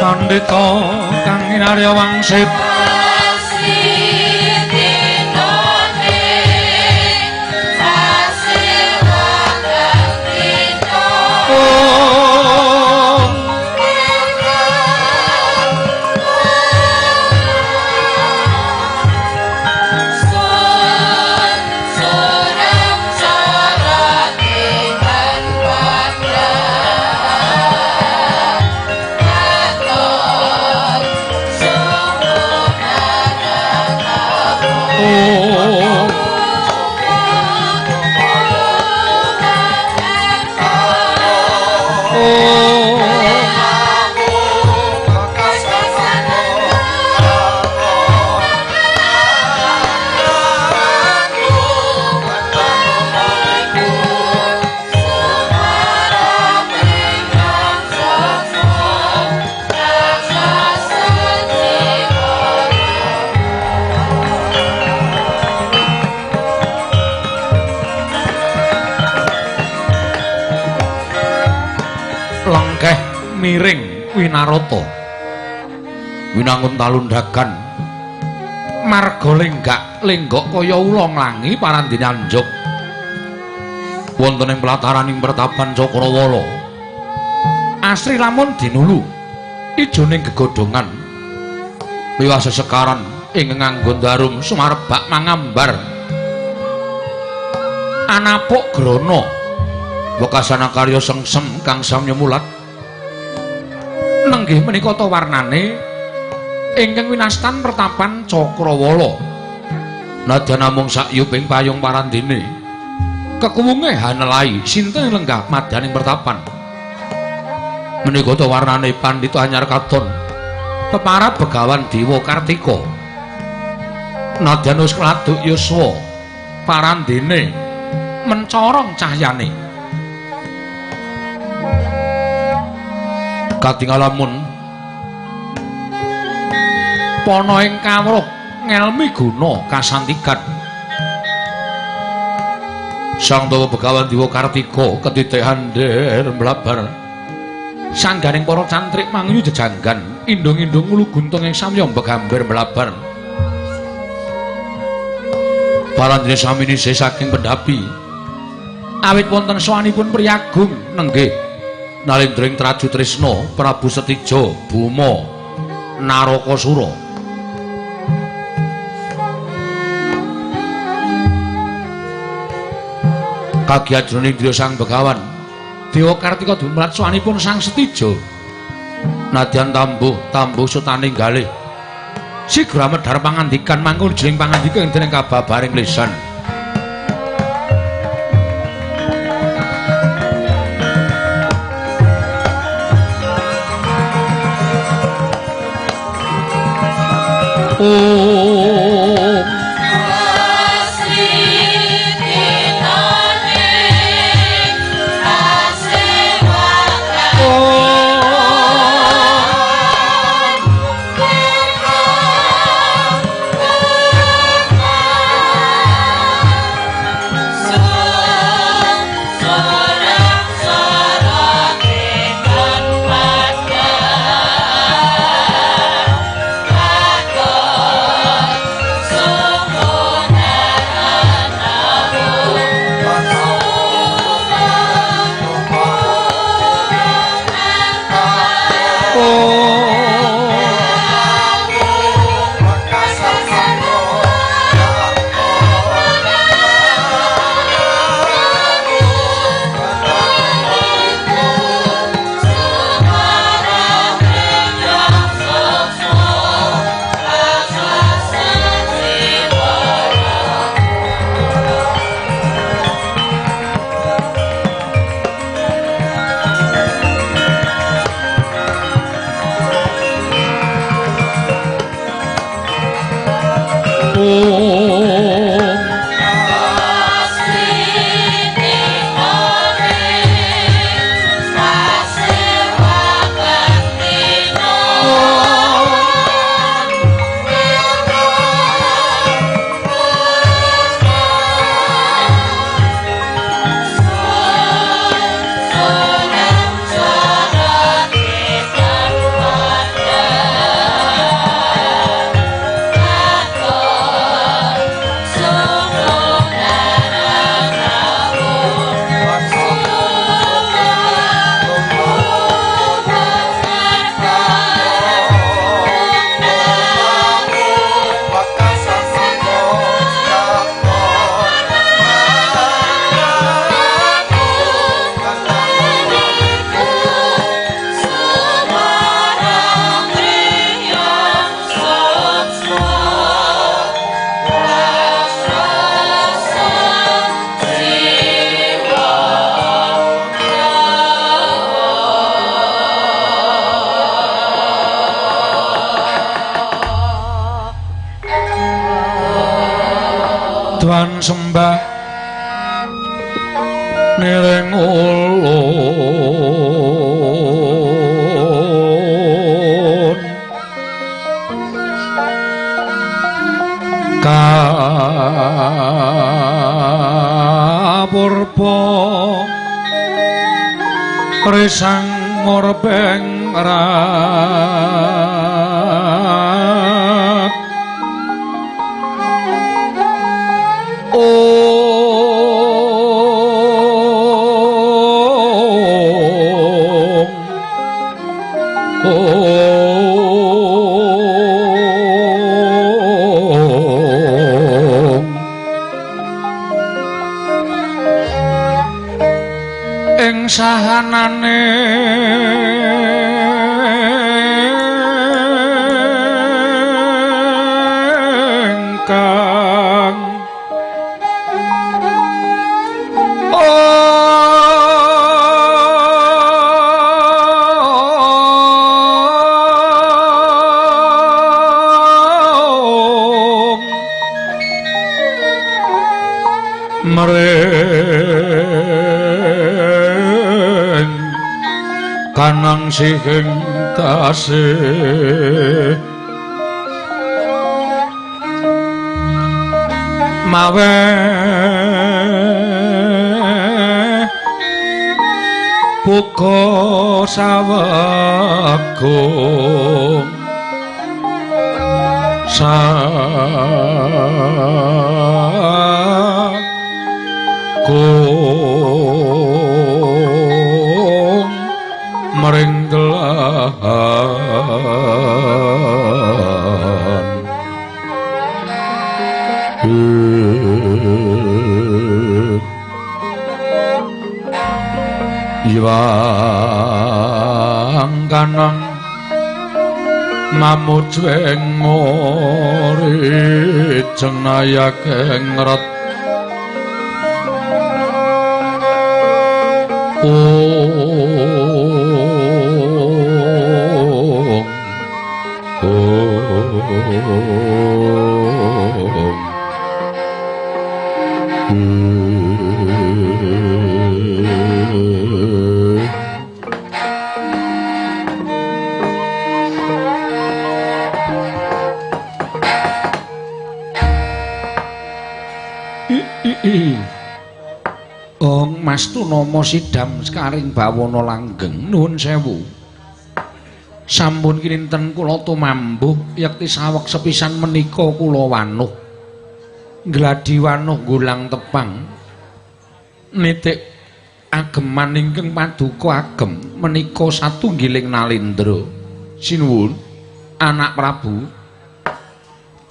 Speaker 1: Pandhita kang inarya wangsit miring winarata winangun talundagan marga lenggak lenggok kaya ula nglangi parandene anjuk wonten ing pelataraning pertapan Cakrawala. Asri lamun dinulu ijoning gegodhongan liwah sesekaran ing nganggon darum sumarebak mangambar anapuk grana wekasana karya sengsem kang samya mulat. Nenggih menika ta warnane ingkang winastan pertapan Cakrawala. Nadyan namung sakyuping payung parandene kekuwunge hanelai sinten lenggah madyaning pertapan. Menika ta warnane pandhita anyar katon peparab Begawan Dewa Kartika. Nadyan wis kladuk yuswa parandene mencorong cahyane. Katingal lamun pana ing kawruh ngelmi guna kasantikan Sang Dewa Begawan Dewa Kartika ketitihan der mlabar sangganing para cantrik mangyu jejanggan indung-indung ulu guntung ing samya begambar mlabar parandene sami nisih saking pendhapi awit wonten sowanipun priyagung nenggih nalendra ing Traju Trisna Prabu Setija Buma Narakasura. Kagiat jroning driya Sang Begawan Dewa Kartika dumrat sowanipun Sang Setija nadyan tambuh tambuh sutaning galih sigra medhar pangandikan mangkul jroning pangandika ing dening kababaring lisan. Tuan sembah niring ulun kapurba risang murbeng rat ing sahanane ingkang mring kanang sihing tasih mawe buka sawegung sagung mring delahan Iwang kanang mamujeng ngori jeng rat ong ong
Speaker 4: Ong Mas Tunama sidam sekaring bawana langgeng nuwun sewu. Sampun kinten kula tumambuh yekti saweg sepisan menika kula wanuh. Gladi wanuh gulang tepang nitik ageman ingkang paduka agem menika satunggiling nalendra. Sinuwun anak Prabu.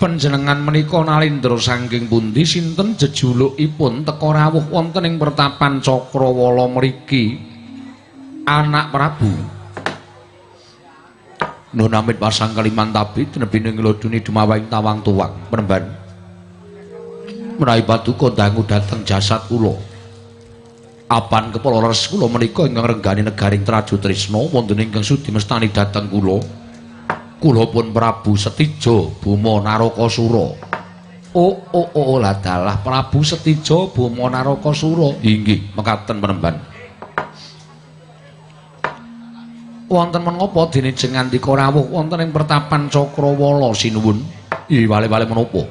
Speaker 4: Panjenengan menika nalendra saking pundi sinten jejulukipun teka rawuh wonten ing pertapan Cakrawala mriki anak Prabu.
Speaker 1: Nun amit pasang kalimantabi tinebine ngloduni dumawahing tawang tuwang penemban menawi paduka dangu dhateng jasad kula apan kepala leres kula menika ingkang renggani negaring Traju Trisna wonten ingkang sudi mestani dhateng kula. Kula pun Prabu Setija Boma Narakasura.
Speaker 4: Oh oh oh ladalah Prabu Setija Boma Narakasura.
Speaker 1: Inggih, mekaten penemban.
Speaker 4: Wonten menapa dene jeng ngandika rawuh wonten ing pertapan Cakrawala sinuwun?
Speaker 1: Ih, wale-wale menapa?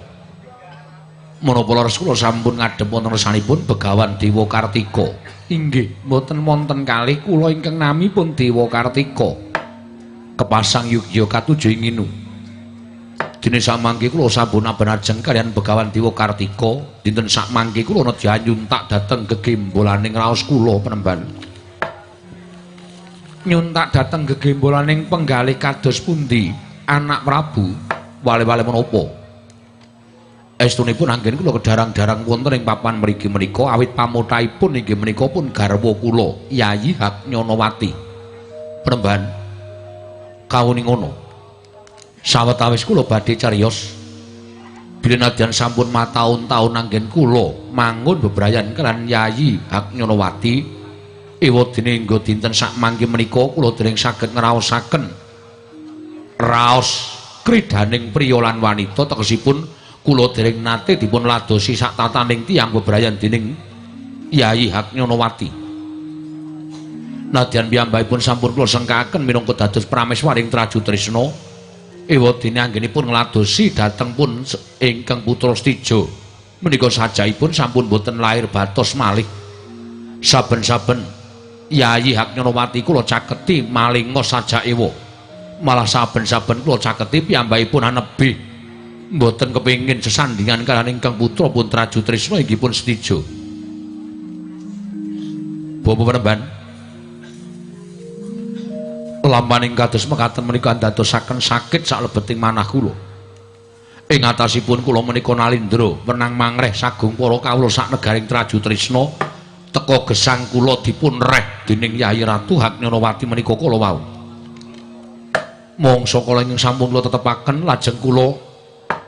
Speaker 1: Menapa leres kula sampun ngadhep wonten resanipun Begawan Dewa Kartika.
Speaker 4: Inggih, mboten wonten kalih kula ingkang nami pun Dewa Kartika.
Speaker 1: Kepasang yugya katuju ing inu. Dene samangke kula sampun abenajeng kaliyan Begawan Dewa Kartika, dinten sakmangke kula nedya nyuntak dhateng gegembolaning raos kula penemban.
Speaker 4: Nyuntak dhateng gegembolaning penggalih kados pundi anak Prabu?
Speaker 1: Wale-wale menapa? Estunipun anggen kula kedarang-darang wonten ing papan mriki menika awit pamothahipun inggih menika pun garwa kula Yayi Haknyonowati. Penemban kawuni ngono. Sawetawis kula badhe cariyos bilih nadyan sampun mataun-taun anggen kula mangun bebrayan kaliyan Yayi Haknyonowati ewadene engga dinten sakmangke menika kula dereng saged ngraosaken raos kridaning priya lan wanita tegesipun
Speaker 4: Kula dereng nate dipun ladosi sak tataning tiyang bebrayan dening Yayi Haknyonowati. Nadyan piyambakipun sampun kula sengkaken minangka dados prameswaring Traju Trisna, ewadene anggenipun ngladosi dhateng pun ingkang putra Stija. Menika sajaipun sampun boten lair batos malih. Saben-saben Yayi Haknyonowati kula caketi malinga sajak ewa. Malah saben-saben kula caketi piyambakipun anebih mboten kepengin sesandingan kaliyan ingkang putra pun Traju Trisna inggih pun Stija. Bapak Penemban, lampaning kados mekaten menika andadosaken sakit saklebeting manah kula. Ing atasipun kula menika nalindra wenang mangreh sagung para kawula sak negaring Traju Trisna teka gesang kula dipun reh dening Yayi Ratu Haknyonowati menika kala wau. Mangsa kala ingkang sampun kula tetepaken lajeng kula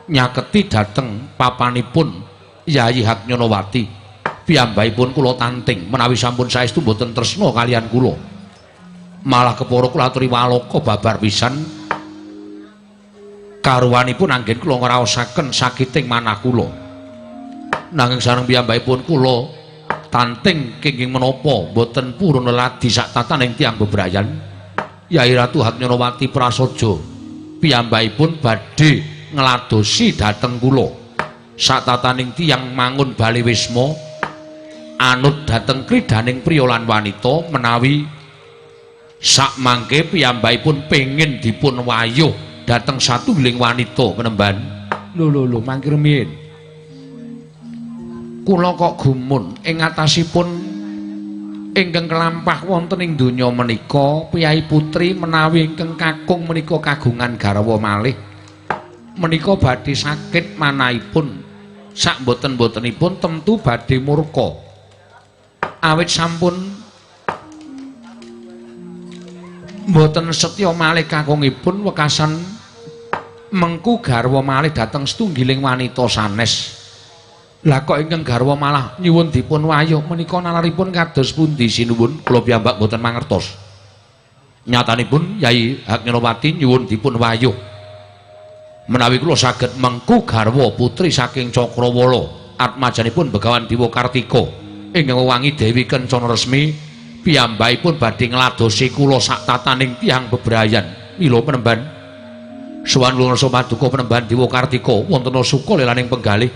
Speaker 4: nyaketi dhateng papanipun Yayi Haknyonowati. Piyambakipun kula tanting menawi sampun saestu mboten tresna kaliyan kula. Malah kepara kula aturi waloka babar pisan karuwanipun anggen kula ngraosaken sakiting manah kula. Nanging sareng piyambakipun kula tanting kenging menapa mboten purun leladi sak tataning tiyang bebrayan. Yayi Ratu Haknyonowati prasaja piyambakipun badhe ngladosi dhateng kula sak tataning tiyang mangun bali wisma anut dhateng kridaning priya lan wanita menawi sak mangke piyambakipun pengin dipun wayuh dhateng satunggiling wanita penemban. Lho lho lho mangke rumiyin kula kok gumun ing atasipun ingkang kelampah wonten ing donya menika priyayi putri menawi ingkang kakung menika kagungan garwa malih menika badhe sakit manahipun sak mboten-mbotenipun tentu badhe murka awit sampun mboten setya malih kakungipun wekasan mengku garwa malih dhateng setunggiling wanita sanes. Lah kok ingkang garwa malah nyuwun dipun wayuh menika nalaripun kados pundi sinuwun? Kula piyambak mboten mangertos. Nyatanipun Yayi Haknyonowati nyuwun dipun wayuh menawi kula saged mengku garwa putri saking Cakrawala atmajanipun Begawan Dewa Kartika ingkang wewangi Dewi Kencana Resmi piyambakipun badhe ngladosi kula sak tataning tiyang bebrayan. Mila penemban suwan kula ngrasa paduka penemban Dewa Kartika wonten suka lelaning penggalih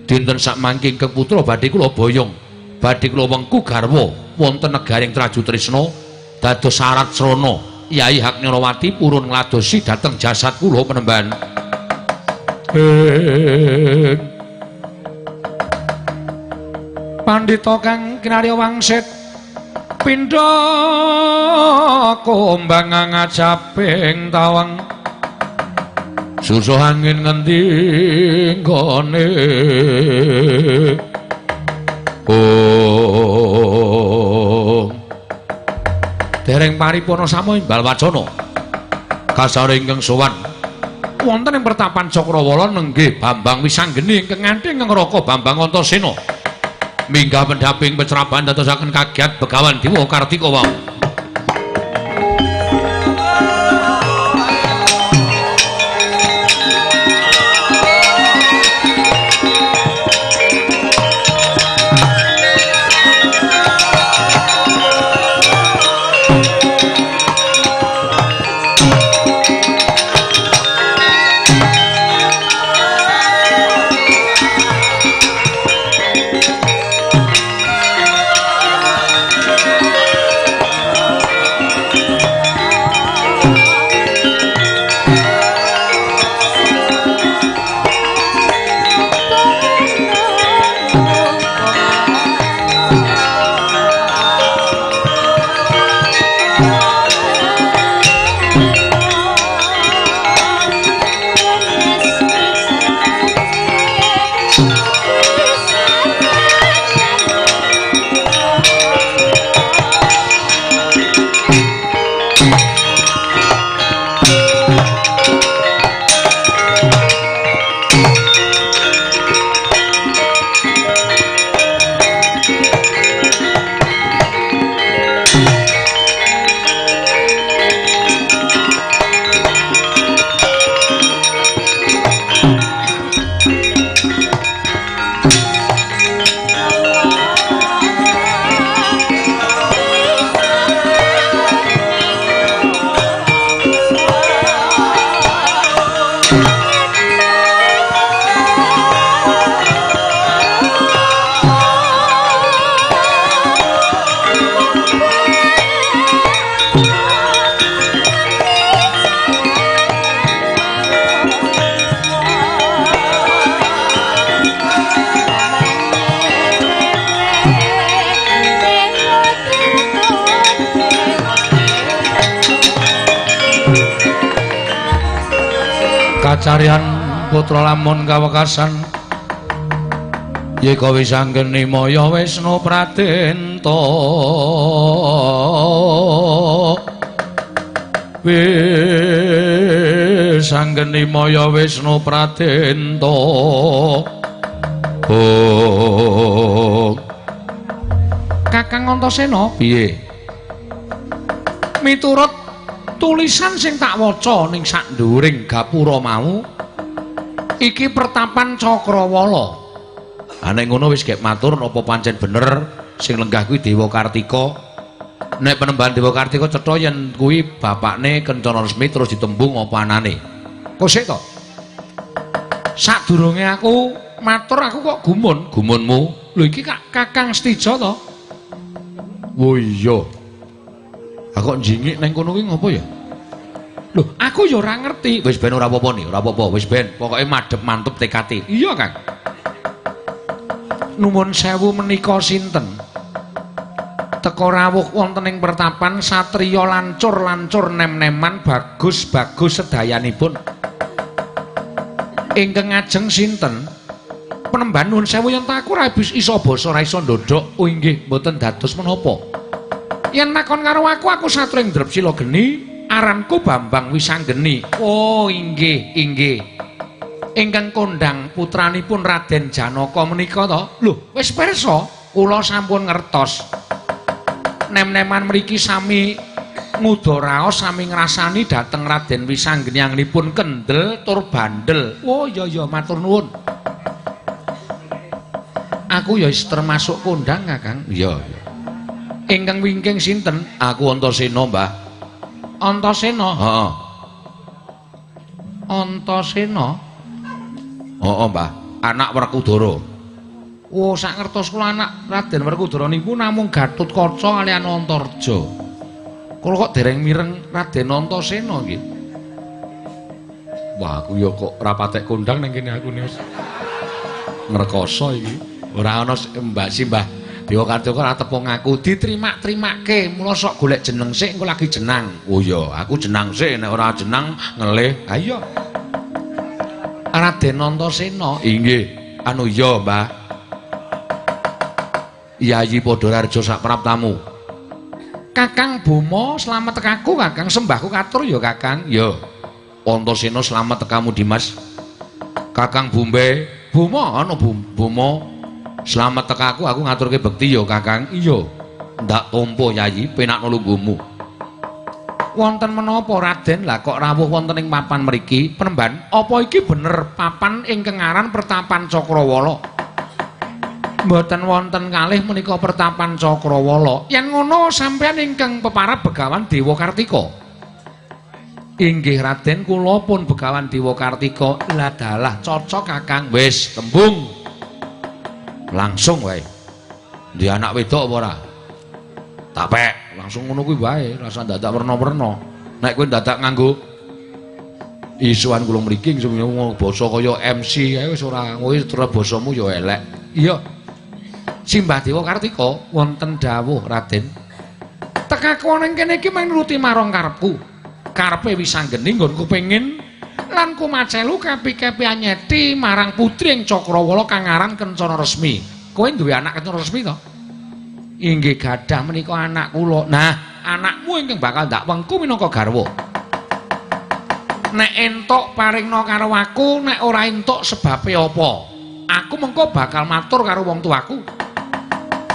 Speaker 4: dinten sak mangke ingkang putra badhe kula boyong badhe kula wengku garwa wonten negaring Traju Trisna dados syarat srana Yayi Haknyonowati purun ngladosi dhateng jasad kula penemban. Pandhita kang kinarya wangsit pindha kumbang ngajaping tawang susuh angin ngendi nggone oh dereng paripurna samo imbal wacana kasare ingkang sowan wonten ing pertapan Cakrawala nenggih Bambang Wisanggeni ingkang nganthi ingkang Raka Bambang Antasena minggah pendhaping pecraban dadosaken kagiat Begawan Dewa Kartika wau.
Speaker 1: Kacarian putra lamun kawekasan yeka wis anggeni maya Wisnu Pradenta wis anggeni maya Wisnu Pradenta. Oh Kakang Antasena piye miturut tulisan sing tak waca ning sak nduring gapura mau iki pertapan Cakrawala.
Speaker 3: Ha nek ngono wis gek matur napa pancen bener sing lenggah kuwi Dewa Kartika. Nek penembahan Dewa Kartika cetha yen kuwi bapakne Kencana Resmi terus ditembung apa anane.
Speaker 4: Kok sik to? Sadurunge aku matur aku kok gumun.
Speaker 3: Gumunmu?
Speaker 4: Lho iki Kakang Setija to?
Speaker 3: Oh iya. Aku kok njingik nang kono kuwi ngopo ya?
Speaker 4: Lho, aku ya ora ngerti.
Speaker 3: Wis ben ora apa-apa nih, ora apa-apa, wis ben. Pokoke madhep mantep TKT.
Speaker 4: Iya, Kang. Nuwun sewu menika sinten? Teka rawuh wonten ing pertapan satriya lancur-lancur nem-neman bagus-bagus sedayanipun. Ingkang ngajeng sinten? Penemban nuwun sewu yen ta aku ora iso basa ora iso ndodhok. Oh inggih, mboten dados menapa. Yen takon karo aku, aku satring Drepsila Geni, aranku Bambang Wisanggeni. Oh inggih, inggih. Ingkang kondhang putranipun Raden Janaka menika to? Lho, wis pirsa, kula sampun ngertos. Nem-neman mriki sami nguda raos, sami ngrasani dhateng Raden Wisanggeni anggenipun kendel tur bandel. Oh iya iya, matur nuwun. Aku ya wis termasuk kondhang, Kakang.
Speaker 3: Iya, iya.
Speaker 4: Ingkang wingking sinten?
Speaker 3: Aku Antasena, Mbah.
Speaker 4: Antasena?
Speaker 3: Heeh.
Speaker 4: Antasena?
Speaker 3: Heeh, Mbah. Anak Werkudara.
Speaker 4: Oh, sak ngertos kula anak Raden Werkudara niku namung Gatotkaca kaliyan Antarja. Kula kok dereng mireng Raden Antasena nggih.
Speaker 1: Wah, aku ya kok ora patek kondang ning kene aku wis ngrekoso iki.
Speaker 4: Ora ana Mbak Simbah Dewa Kartika ora tepung aku ditrimak-trimake, mula sok golek jeneng sik engko lagi jenang.
Speaker 3: Oh iya, aku jenang sik, nek ora jenang ngelih.
Speaker 4: Ha iya. Raden Antasena.
Speaker 3: Inggih. Anu iya, Mbah. Yayi Padhararja sak praptamu.
Speaker 4: Kakang Boma slamet tekaku, Kakang sembahku katur ya, Kakang.
Speaker 3: Ya. Antasena slamet tekamu Dimas. Kakang Bumbe, Boma ana Boma. Slamet tekaku, aku ngaturke bekti ya, Kakang.
Speaker 4: Iya.
Speaker 3: Ndak tompo Yayi, penakno lungguhmu.
Speaker 4: Wonten menapa Raden? Lah kok rawuh wonten ing papan mriki? Penemban, apa iki bener papan ingkang aran Pertapan Cakrawala? Mboten wonten kalih menika Pertapan Cakrawala. Yen ngono sampeyan ingkang peparab Begawan Dewa Kartika. Inggih Raden, kula pun Begawan Dewa Kartika. Lah dalah cocok Kakang.
Speaker 3: Wis tembung. Langsung wae. Ndi anak wedok apa ora? Tapek, langsung ngono kuwi wae, rasa dadak werna-werna. Nek kowe dadak nganggo isuan kula mriki basa kaya MC kae wis ora kowe terus basamu ya elek.
Speaker 4: Iya. Simbah Dewa Kartika wonten dawuh Raden. Tekaku ning kene iki mung nuruti marang karepku. Karepe Wisanggeni nggonku pengin lan kumacelu kapi-kapi anyeti marang putri ing Cakrawala kang aran Kencana Resmi. Kowe duwe anak Kencana Resmi to? Inggih gadah menika anak kula. Nah, anakmu ingkang bakal ndak wengku minangka garwa. Nek entuk paringna karo aku, nek ora entuk sebabe apa? Aku mengko bakal matur karo wong tuaku.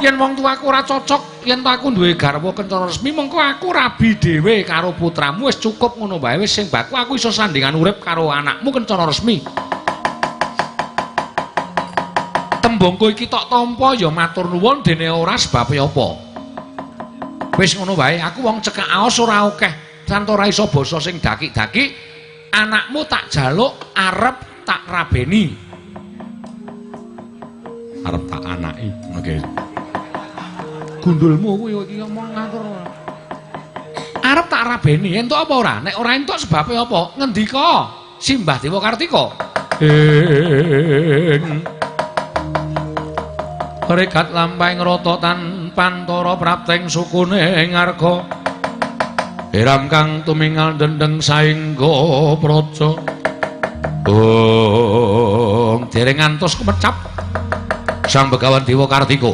Speaker 4: Yen wong tuaku ora cocok, yen aku duwe garwa Kencana Resmi, mengko aku rabi dhewe karo putramu. Wis cukup ngono wae, wis sing baku aku iso sandingan urip karo anakmu Kencana Resmi. Tembungku iki tok tampa ya matur nuwun, dene ora sebabe apa. Wis ngono wae, aku wong cekak aos ora akeh, santo ora iso basa sing dakik-dakik. Anakmu tak jaluk arep tak rabeni. Arep tak anaki. Oke. Gundulmu kuwi iki ngomong ngatur. Arep tak rabeni entuk apa ora? Nek ora entuk sebabe apa? Ngendika Simbah Dewa Kartika. Ing rekat lampahing rata tanpantara prapteng sukune ngarga. Hiram kang tumingal dendeng saengga praja. Ong dereng ngantos kumecap Sang Begawan Dewa Kartika.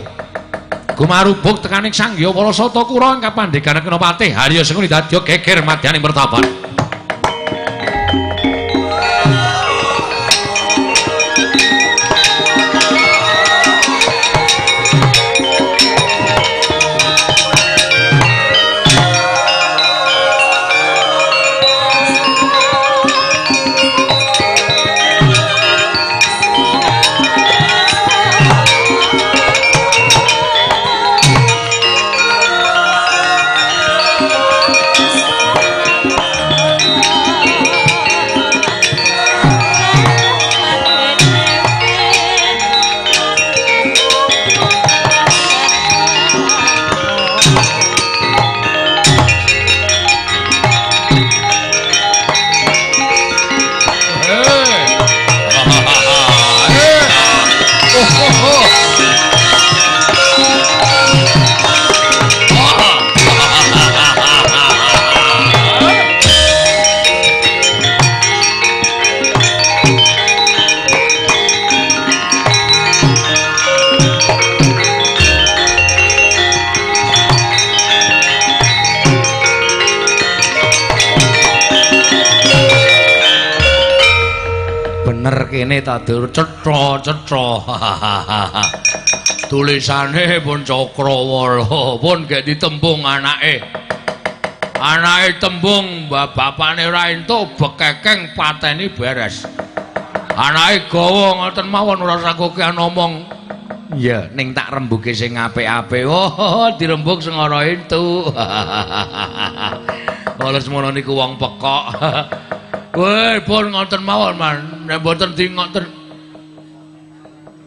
Speaker 4: Gumarubuk tekaning Sang Hyang Walasata Kura ing kapandhegan kena patih Harya Sengkuni dadya geger madyaning pertapan. Kene ta dur cetha-cetha. Tulisane pun Cakrawala pun gek ditembung anake. Anake tembung bapakne ora entuk bekekeng pateni beres. Anake gawa ngoten mawon ora usah kokean omong. Iya, ning tak rembuke sing apik-apik. Oh, dirembug sing ora entuk. Lesmana niku wong pekok. Woi, pun ngoten mawon, Man. Nek mboten di ngoten.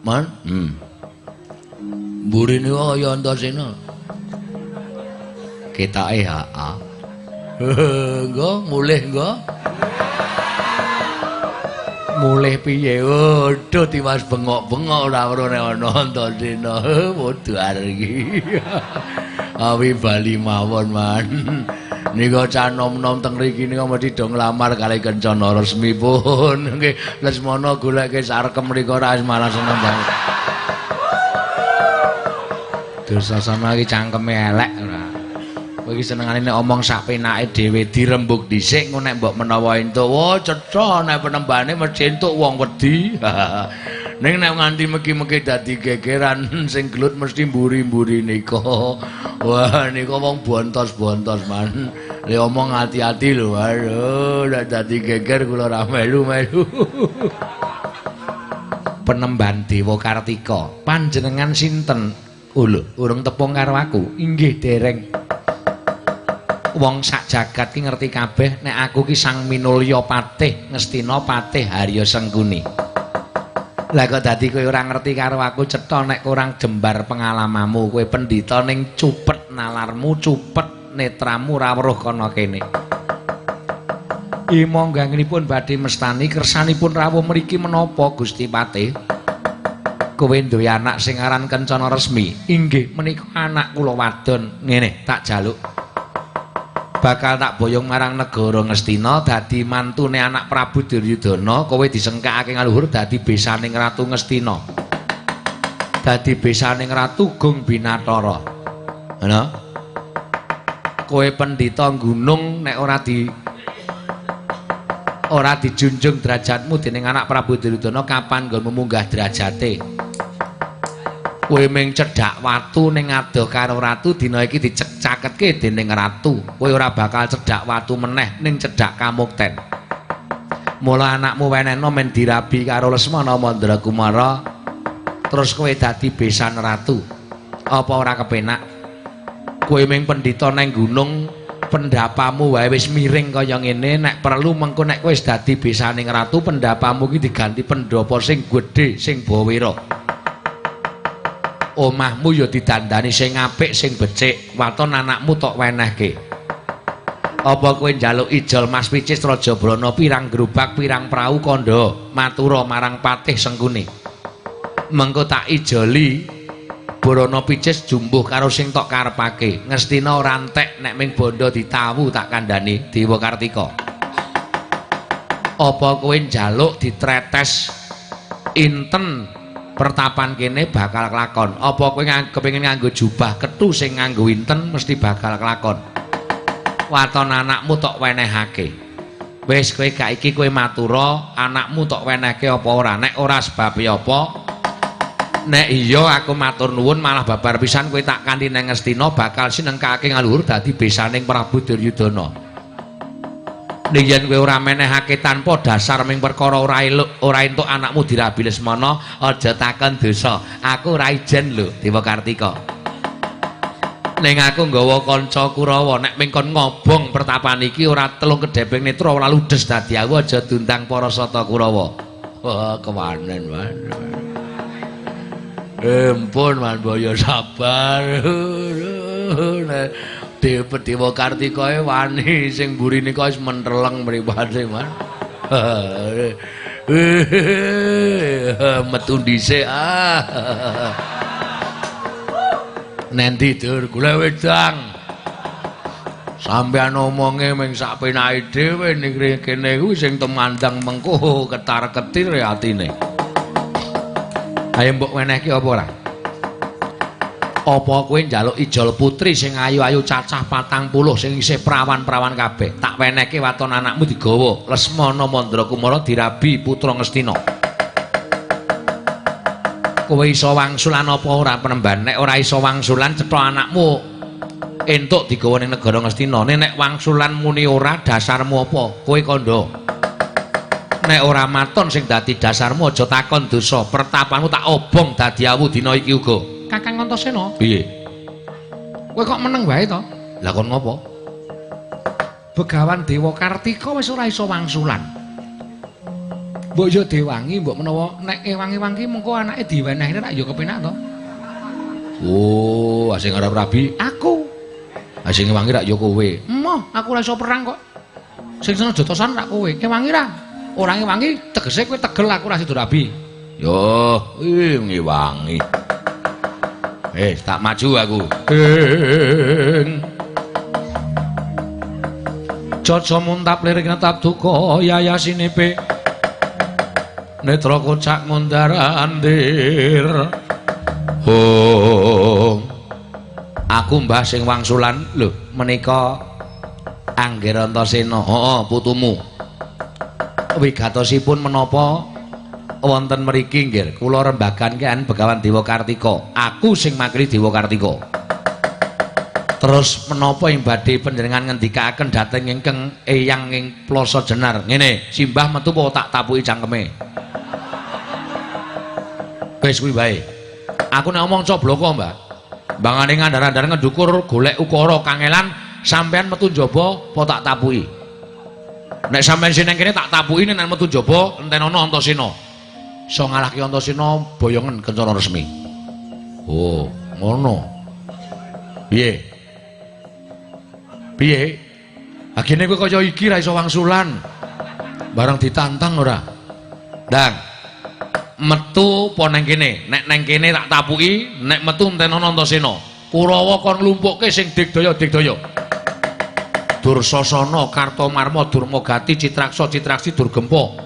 Speaker 2: Man? Mburine kaya Antasena. Ketoke heeh. Engko mulih engko. Mulih piye? Waduh, tiwas bengok-bengok ora weruh nek ana Antasena. Modar iki. Awi bali mawon, Man. Nika cah nom-nom teng mriki nika mesti do nglamar kalih Kencana Resmi pun. Nggih, Lesmana goleke sarkem mriko ora malah seneng banget.
Speaker 4: Dursasana iki cangkeme elek ora. Kowe iki senengane nek omong sak penake dhewe dirembug dhisik engko nek mbok menawa entuk,
Speaker 2: wah cetha nek penembane mesti entuk wong wedi. Ning nek nganti meki-meki dadi gegeran sing gelut mesti mburi-mburi nika. Wah nika wong bontos-bontos, Man. Le omong hati-hati lho, aduh nek dadi geger kula ora melu-melu.
Speaker 4: Penemban Dewa Kartika, panjenengan sinten? Oh lho, urung tepung karo aku. Inggih dereng. Wong sak jagat ki ngerti kabeh nek aku ki Sang Minulya Patih Ngastina Patih Harya Sengkuni. Lah kok dadi kowe ora ngerti karo aku cetha nek kurang jembar pengalamamu. Kowe pendhita ning cupet nalarmu, cupet netramu ora weruh kana kene. Imongganipun badhe mestani kersanipun rawuh mriki menapa Gusti Patih? Kowe duwe anak sing aran Kencana Resmi. Inggih menika anak kula wadon. Ngene tak jaluk. Bakal tak boyong marang negara Ngastina dadi mantune anak Prabu Duryudana, kowe disengkakake ngaluhur dadi besaning Ratu Ngastina. Dadi besaning Ratu Gung Binathara. Ngono. Kowe pendhita gunung nek ora dijunjung derajatmu dening anak Prabu Duryudana kapan nggonmu munggah derajate? Kowe mung cedhak watu ning adoh karo ratu dina iki dicekcaketke dening ratu. Kowe ora bakal cedhak watu meneh ning cedhak kamukten. Mula anakmu wenehno men dirabi karo Lesmana Mandrakumara terus kowe dadi besan ratu. Apa ora kepenak? Kowe mung pendhita nang gunung Pendapamu wae wis miring kaya ngene, nek perlu mengko nek kowe wis dadi besaning ratu, pendapamu iki diganti pendhapa sing gedhe, sing bawira. Omahmu ya didandani sing apik, sing becik, waton anakmu tok wenehke. Apa kowe njaluk ijol Mas Picis Raja Brana pirang gerobak, pirang prau kandha matura marang Patih Sengkuni. Mengko tak ijoli Brana Picis jumbuh karo sing tok karepake. Ngestina ora entek nek ming bondo ditawu tak kandhani Dewa Kartika. Apa kowe njaluk ditretes inten pertapan kene bakal kelakon. Apa kowe kepengin nganggo jubah kethu sing nganggo inten mesti bakal kelakon. Waton anakmu tok wenehake. Wis kowe gak iki kowe matura, anakmu tok wenehke apa ora? Nek ora sebabe apa? Nek iya aku matur nuwun malah babar pisan kowe tak kanthi nang Ngastina bakal sinengkake ngaluhur dadi besaning Prabu Duryudana. Nek yen kowe ora menehake tanpa dasar ming perkara ora eluk, ora entuk anakmu dirabi Lesmana, aja takon dosa. Aku ora ijen lho Dewa Kartika. Ning aku nggawa kanca Kurawa nek ming kon ngobong pertapan iki ora telung kedheping netra ora ludes dadi aku aja diundang para sata Kurawa. Wah, kewanen man. Empun man boyo sabar. Dewa Dewa Kartika wani sing mburine kok wis menteleng mripate man. Metu dhisik ah. Nendi dur golek wedang. Sampeyan omonge ming sak penake dhewe ning kene kuwi sing temandang mengko ketar-ketir atine. Ayo mbok wenehke apa ora? Apa kowe njaluk ijol putri sing ayu-ayu cacah 40 sing isih prawan-prawan kabeh? Tak wenehke waton anakmu digawa Lesmana Mandrakumara dirabi putra Ngastina. Kowe iso wangsulan apa ora penemban? Nek ora iso wangsulan cetha anakmu entuk digawa ning negara Ngastina. Nek wangsulan muni ora dasarmu apa? Kowe kandha. Nek ora maton sing dadi dasarmu aja takon dosa. Pertapanmu tak obong dadi awu dina iki uga. Kakang Antasena. Piye? Kowe kok meneng wae to? Lah kon ngopo? Begawan Dewa Kartika wis ora iso wangsulan. Mbok yo dewangi, mbok menawa nek ewangi-wangi mengko anake diwenehne rak yo kepenak to. Oh, sing arep rabi aku. Sing ewangi rak yo kowe. Emoh, aku ora iso perang kok. Sing seneng jotosan rak kowe. Ewangi ra. Ora ngewangi tegese kowe tegel aku ora sida rabi. Yo, ngewangi. Tak maju aku. Caca muntap lirik netap duka yayasinipe. Netra kocak ngundar andir. Oh. Aku mbah sing wangsulan lho menika Angger Antasena. Heeh, putumu. Wigatosipun menapa wonten mriki nggih kula rembagan kan Begawan Dewa Kartika. Aku sing makili Dewa Kartika. Terus menapa ing badhe panjenengan ngendikaaken dhateng ingkang eyang ing Plasa Jenar. Ngene, simbah metu apa tak tapuki cangkeme. Wis kuwi wae. Aku nek omong cobloko, Mbah. Mbangane ngandar-andar ngendukur golek ukara kangelan, sampean metu njaba apa tak tapuki. Nek sampean sing nang kene tak tapuki, nek metu njaba entenono Antasena. Iso ngalahke Antasena boyongen kencana resmi. Oh, ngono. Piye? Piye? Agene kowe kaya iki ra iso wangsulan. Bareng ditantang ora? Ndang. Metu apa nang kene? Nek nang kene tak tapuki, nek metu entenono Antasena. Kurawa kon nglumpukke sing digdaya-digdaya. Dursasana, Kartomarma, Durmagati, Citraksa, Citraksi, Durgempa.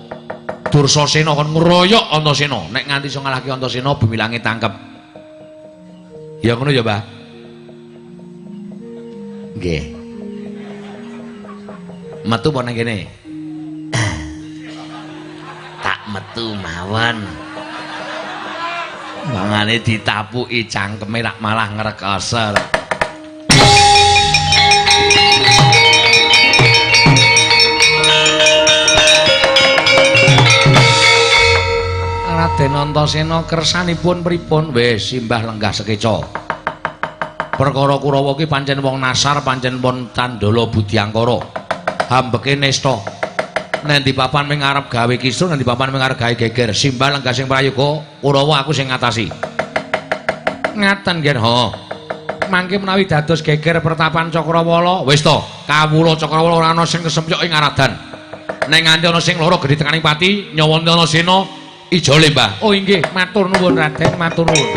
Speaker 4: Dursasena kon ngroyok Antasena. Nek nganti iso ngalahke Antasena, bumi langit tangkep. Ya ngono ya, Mbah? Nggih. Metu apa nang kene? Tak metu mawon. Mangane ditapuki cangkeme rak malah ngrekoso. Raden Antasena kersanipun pripun? Wis simbah lenggah sekeca.
Speaker 1: Perkara Kurawa ki pancen wong nasar, pancen pon candala budyangkara. Hambeke nesta. Nek ndi papan ming arep gawe kisruh, nek ndi papan ming arep gawe geger. Simbah lenggasing prayoga, Kurawa aku sing ngatasi. Ngaten nggih, ha. Mangke menawi dados geger pertapan Cakrawala, wis to, kawula Cakrawala ora ana sing kesempyok ing aradan. Nek nganti ana sing lara gedhe tekaning pati, nyawa Antasena ijole, Mbah. Oh inggih, matur nuwun Raden, matur nuwun.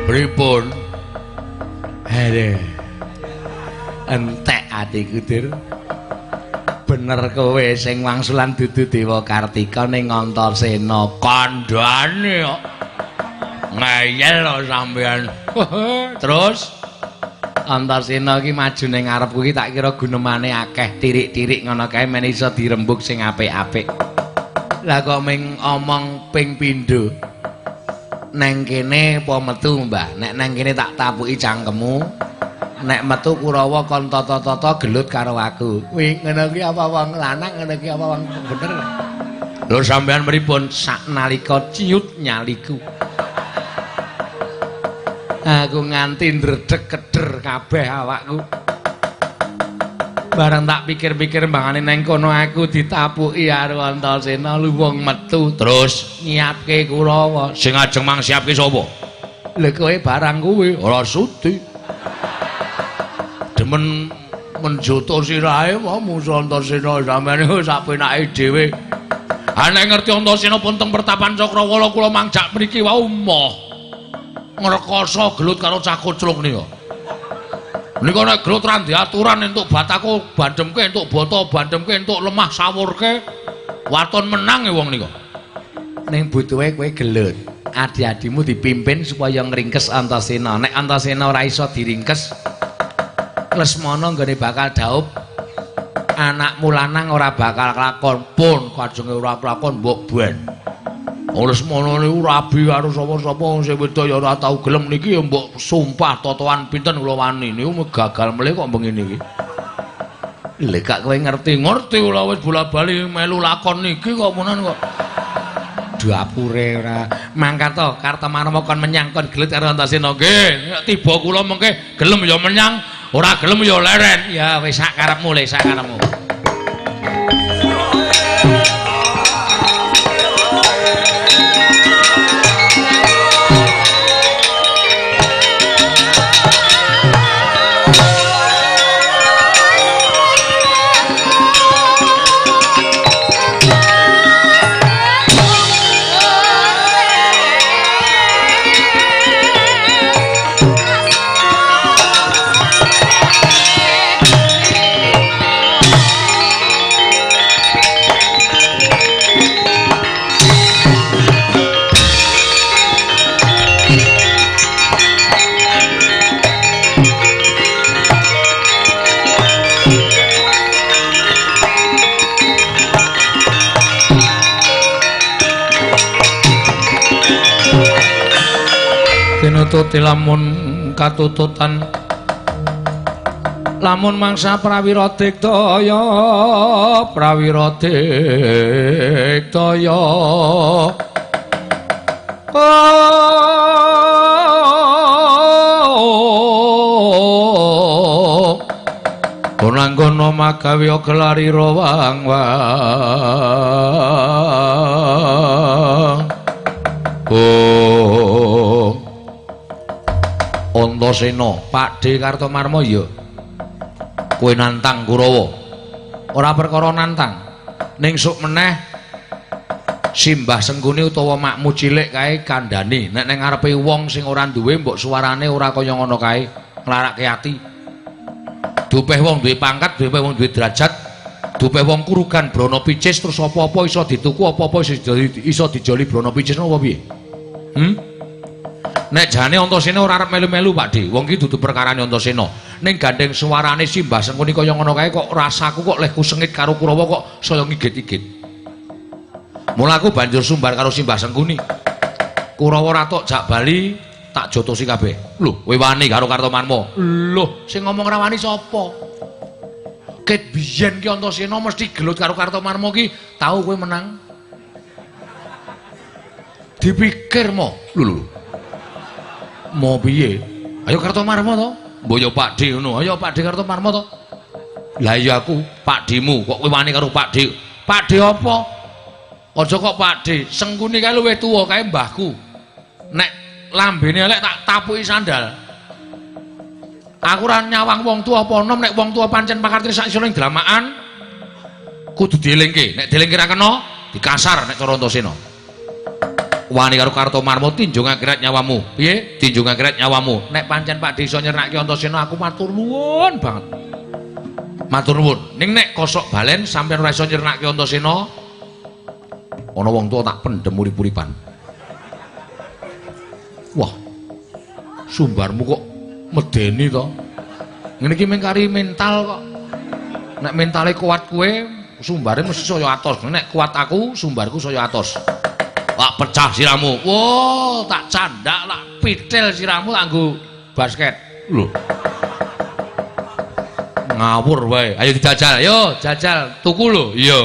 Speaker 1: Pripun? Aduh. Entek atiku, Dir. Bener kowe sing wangsulan dudu Dewa Kartika ning Antasena. Kandhane kok. Ngeyel lho sampean. Terus Antasena iki maju ning ngarepku iki tak kira gunemane akeh, tirik-tirik ngono kae men iso dirembug sing apik-apik. Lah kok ming omong ping pindho. Neng kene apa metu, Mbah? Nek neng kene tak tapuki cangkemmu. Nek metu Kurawa kon tata-tata gelut karo aku. Kuwi ngono kuwi apa wong lanang, ngono kuwi apa wong bener. Lho sampean pripun saknalika ciut nyaliku. Aku nganti ndredeg keder kabeh awakku. Bareng tak pikir-pikir mbangane neng kono aku ditapuki karo Antasena luwung metu terus nyiapke Kurawa. Sing ajeng mang siapke sapa? Lha kowe barang kuwi ora sudi. Demen menjoto sirahe wae musuh Antasena sampeyan iku sak penake dhewe. Ha nek ngerti Antasena pun teng pertapan Cakrawala kula mangjak mriki wau moh. Ngrekoso gelut karo cah kocluk nika. Nika nek gelut ra aturan entuk batako bandhemke, entuk boto bandhemke, entuk lemah sawurke, waton menang e wong nika. Ning butuhe kowe gelut. Adi-adimu dipimpin supaya ngringkes Antasena. Nek Antasena ora iso diringkes, Lesmana nggone bakal daup. Anakmu lanang ora bakal kelakon. Pun kajenge ora kelakon mbok ben. Lesmana niku rabi karo sapa-sapa sing wedok ya ora tau gelem niki ya mbok sumpah totoan pinten kula wani niku gagal melih kok bengi niki. Lha gak kowe ngerti, ngerti kula wis bola-bali melu lakon niki kok munan kok. Dapure ora mangkat to Kartomarma kon menyang kon gelut karo Antasena. Nggih, tiba kula mengke gelem ya menyang, ora gelem ya leren. Ya wis sak karepmu le, sak karepmu. Tinututi lamun katututan lamun mangsa prawira diktaya, prawira diktaya. Konanggono magawe gelari rawang wang. Oh. Antasena, Pakdhe Kartomarma ya. Kowe nantang Kurawa. Ora perkara nantang. Ning sok meneh Simbah Sengkuni utawa makmu cilik kae kandhani, nek ning ngarepe wong sing ora duwe mbok suarane ora kaya ngono kae, nglarake ati. Dupeh wong duwe pangkat, dupeh wong duwe derajat, dupeh wong kurugan brana picis terus apa-apa iso dituku, apa-apa iso dijoli brana picis napa piye? Nek jane Antasena ora arep melu-melu Pak De. Wong iki dudu perkarane Antasena. Ning gandeng suarane Simbah Sengkuni kaya ngono kae kok rasaku kok lehku sengit karo Kurawa kok saya ngigit-igit. Mula aku banjur sumbar karo Simbah Sengkuni. Kurawa ora tok jak bali tak jotosi kabeh. Lho, kowe wani karo Kartomarma? Lho, sing ngomong ra wani sapa? Ket biyen ki Antasena mesti gelut karo Kartomarma ki, tau kowe menang. Dipikir mo. Lho lho. Mau piye? Ayo Kartomarma to. Mbok yo Pak D ngono. Ayo Pak D Kartomarma to. Lah iya aku Pak D-mu, kok kowe wani karo Pak D? Pak D apa? Aja kok Pak D, Sengkuni kae luwih tuwa kae mbahku. Nek lambene elek tak tapuki sandal. Aku ora nyawang wong tuwa apa enom, nek wong tuwa pancen pakartine sak isone dramakan kudu dielingke. Nek dielingke ra kena, dikasar nek cara Antasena. Wani karo Kartomarma tinjung akhirat nyawamu. Piye? Tinjung akhirat nyawamu. Nek pancen Pak D iso nyernake Antasena aku matur nuwun banget. Matur nuwun. Ning nek kosok balen sampeyan ora iso nyernake Antasena, ana wong tuwa tak pendhem urip-uripan. Wah. Sumbarmu kok medeni to? Ngene iki mung kari mental kok. Nek mentale kuat kowe, sumbare mesti saya atos. Nek kuat aku, sumbarku saya atos. Wah, pecah siramu. Wah, tak candak, tak pitil siramu tak nggo basket. Lho. Ngawur wae. Ayo dijajal. Yo, jajal. Tuku lho. Iya.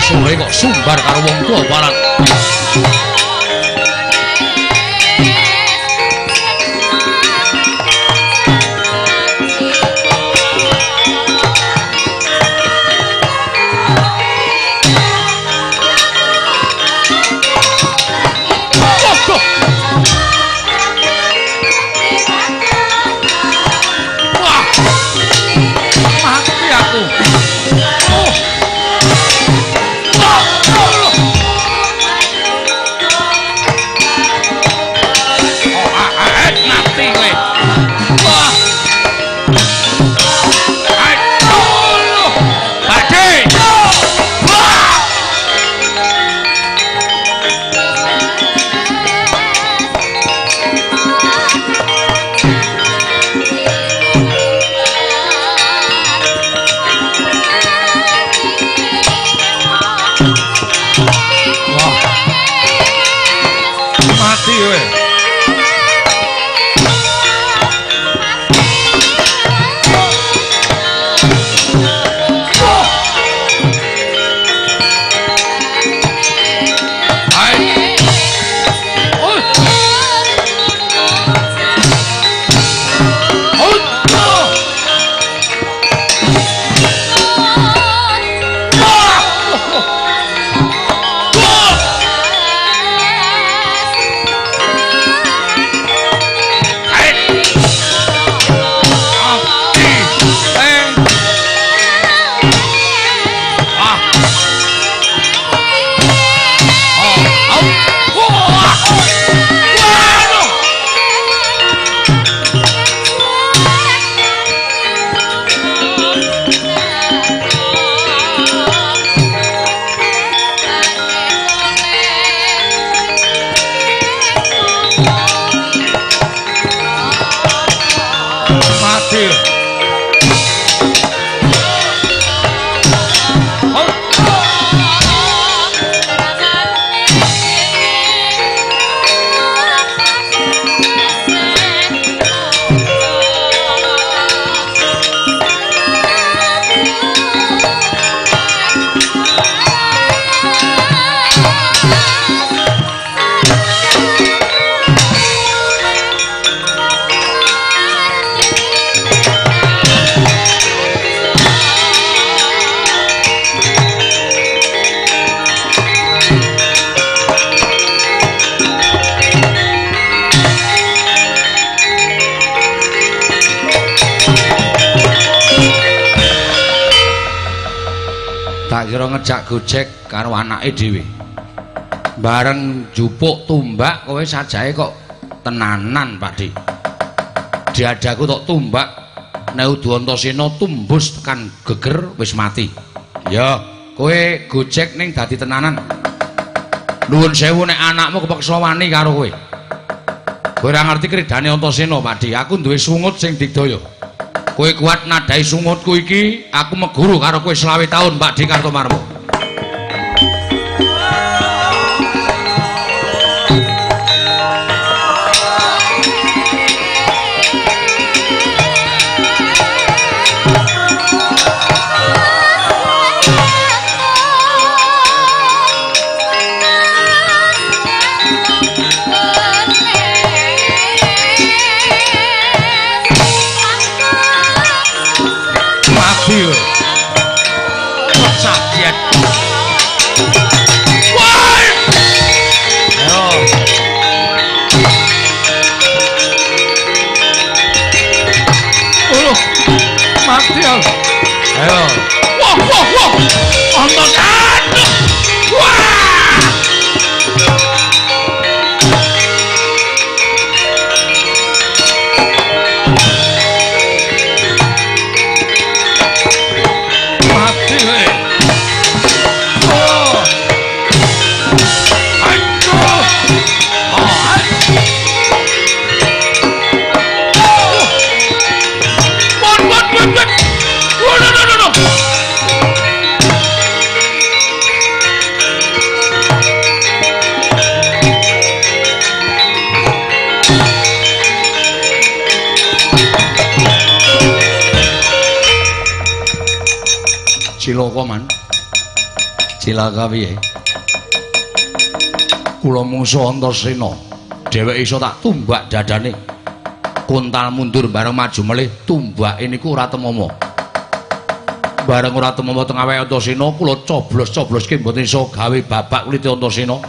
Speaker 1: Sore kok sumbar karo wong tuwa parat. Wah. Mati aku. Oh. Tak kira ngejak gojek karo anake dhewe. Bareng njupuk tumbak kowe sajae kok tenanan, Pakde. Diadaku tok tumbak nek udu Antasena tumbus tekan geger wis mati. Ya, kowe gojek ning dadi tenanan. Nuwun sewu nek anakmu kepeksa wani karo kowe. Kowe ora ngerti kridane Antasena, Pakde. Aku duwe sungut sing digdaya. Kowe kuat nadai sungutku iki, aku meguru karo kowe 25 taun, Pakde Kartomarmo. Ayo. Wah, wah, wah. Antasena. Wah. Mati kowe. Oh. Aduh. Oh. Mon, mon, mon, mon. Oh, no, no, no, no. Cilaka, Man. Cilaka piye? Kula mungsuh Antasena. Dheweke iso tak tumbak dadane. Kuntal mundur bareng maju melih tumbake niku ora temomo. Bareng ora temomo teng awake Antasena kula coblos-cobloske mboten iso gawe babak kulite Antasena.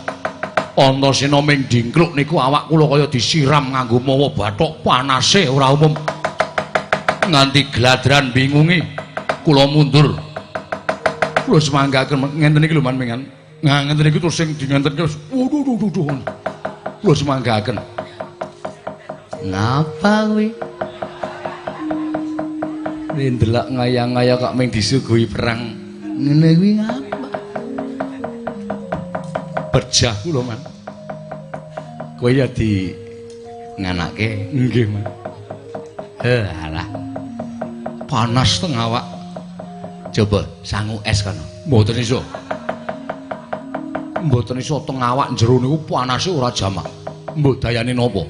Speaker 1: Antasena ming dingkluk niku awak kula kaya disiram nganggo mawa bathok panase ora umum. Nganti gladran bingungi kula mundur. Kula semanggaken ngenten iki lho Man mingan. Nah ngenten iki terus sing di ngenten terus waduh duh duh. Kula semanggaken.
Speaker 2: Ngapa kuwi?
Speaker 1: Ndelok ngaya-ngaya kok ming disuguhi perang.
Speaker 2: Ngene kuwi ngapa?
Speaker 1: Berjah kula, Man. Kowe ya di
Speaker 2: nganake.
Speaker 1: Nggih, Man.
Speaker 2: Heh, alah.
Speaker 1: Panas teng awak.
Speaker 2: Coba sangu es kono.
Speaker 1: Mboten iso. Mboten iso teng awak jero niku panase ora jamak. Mbok dayane napa?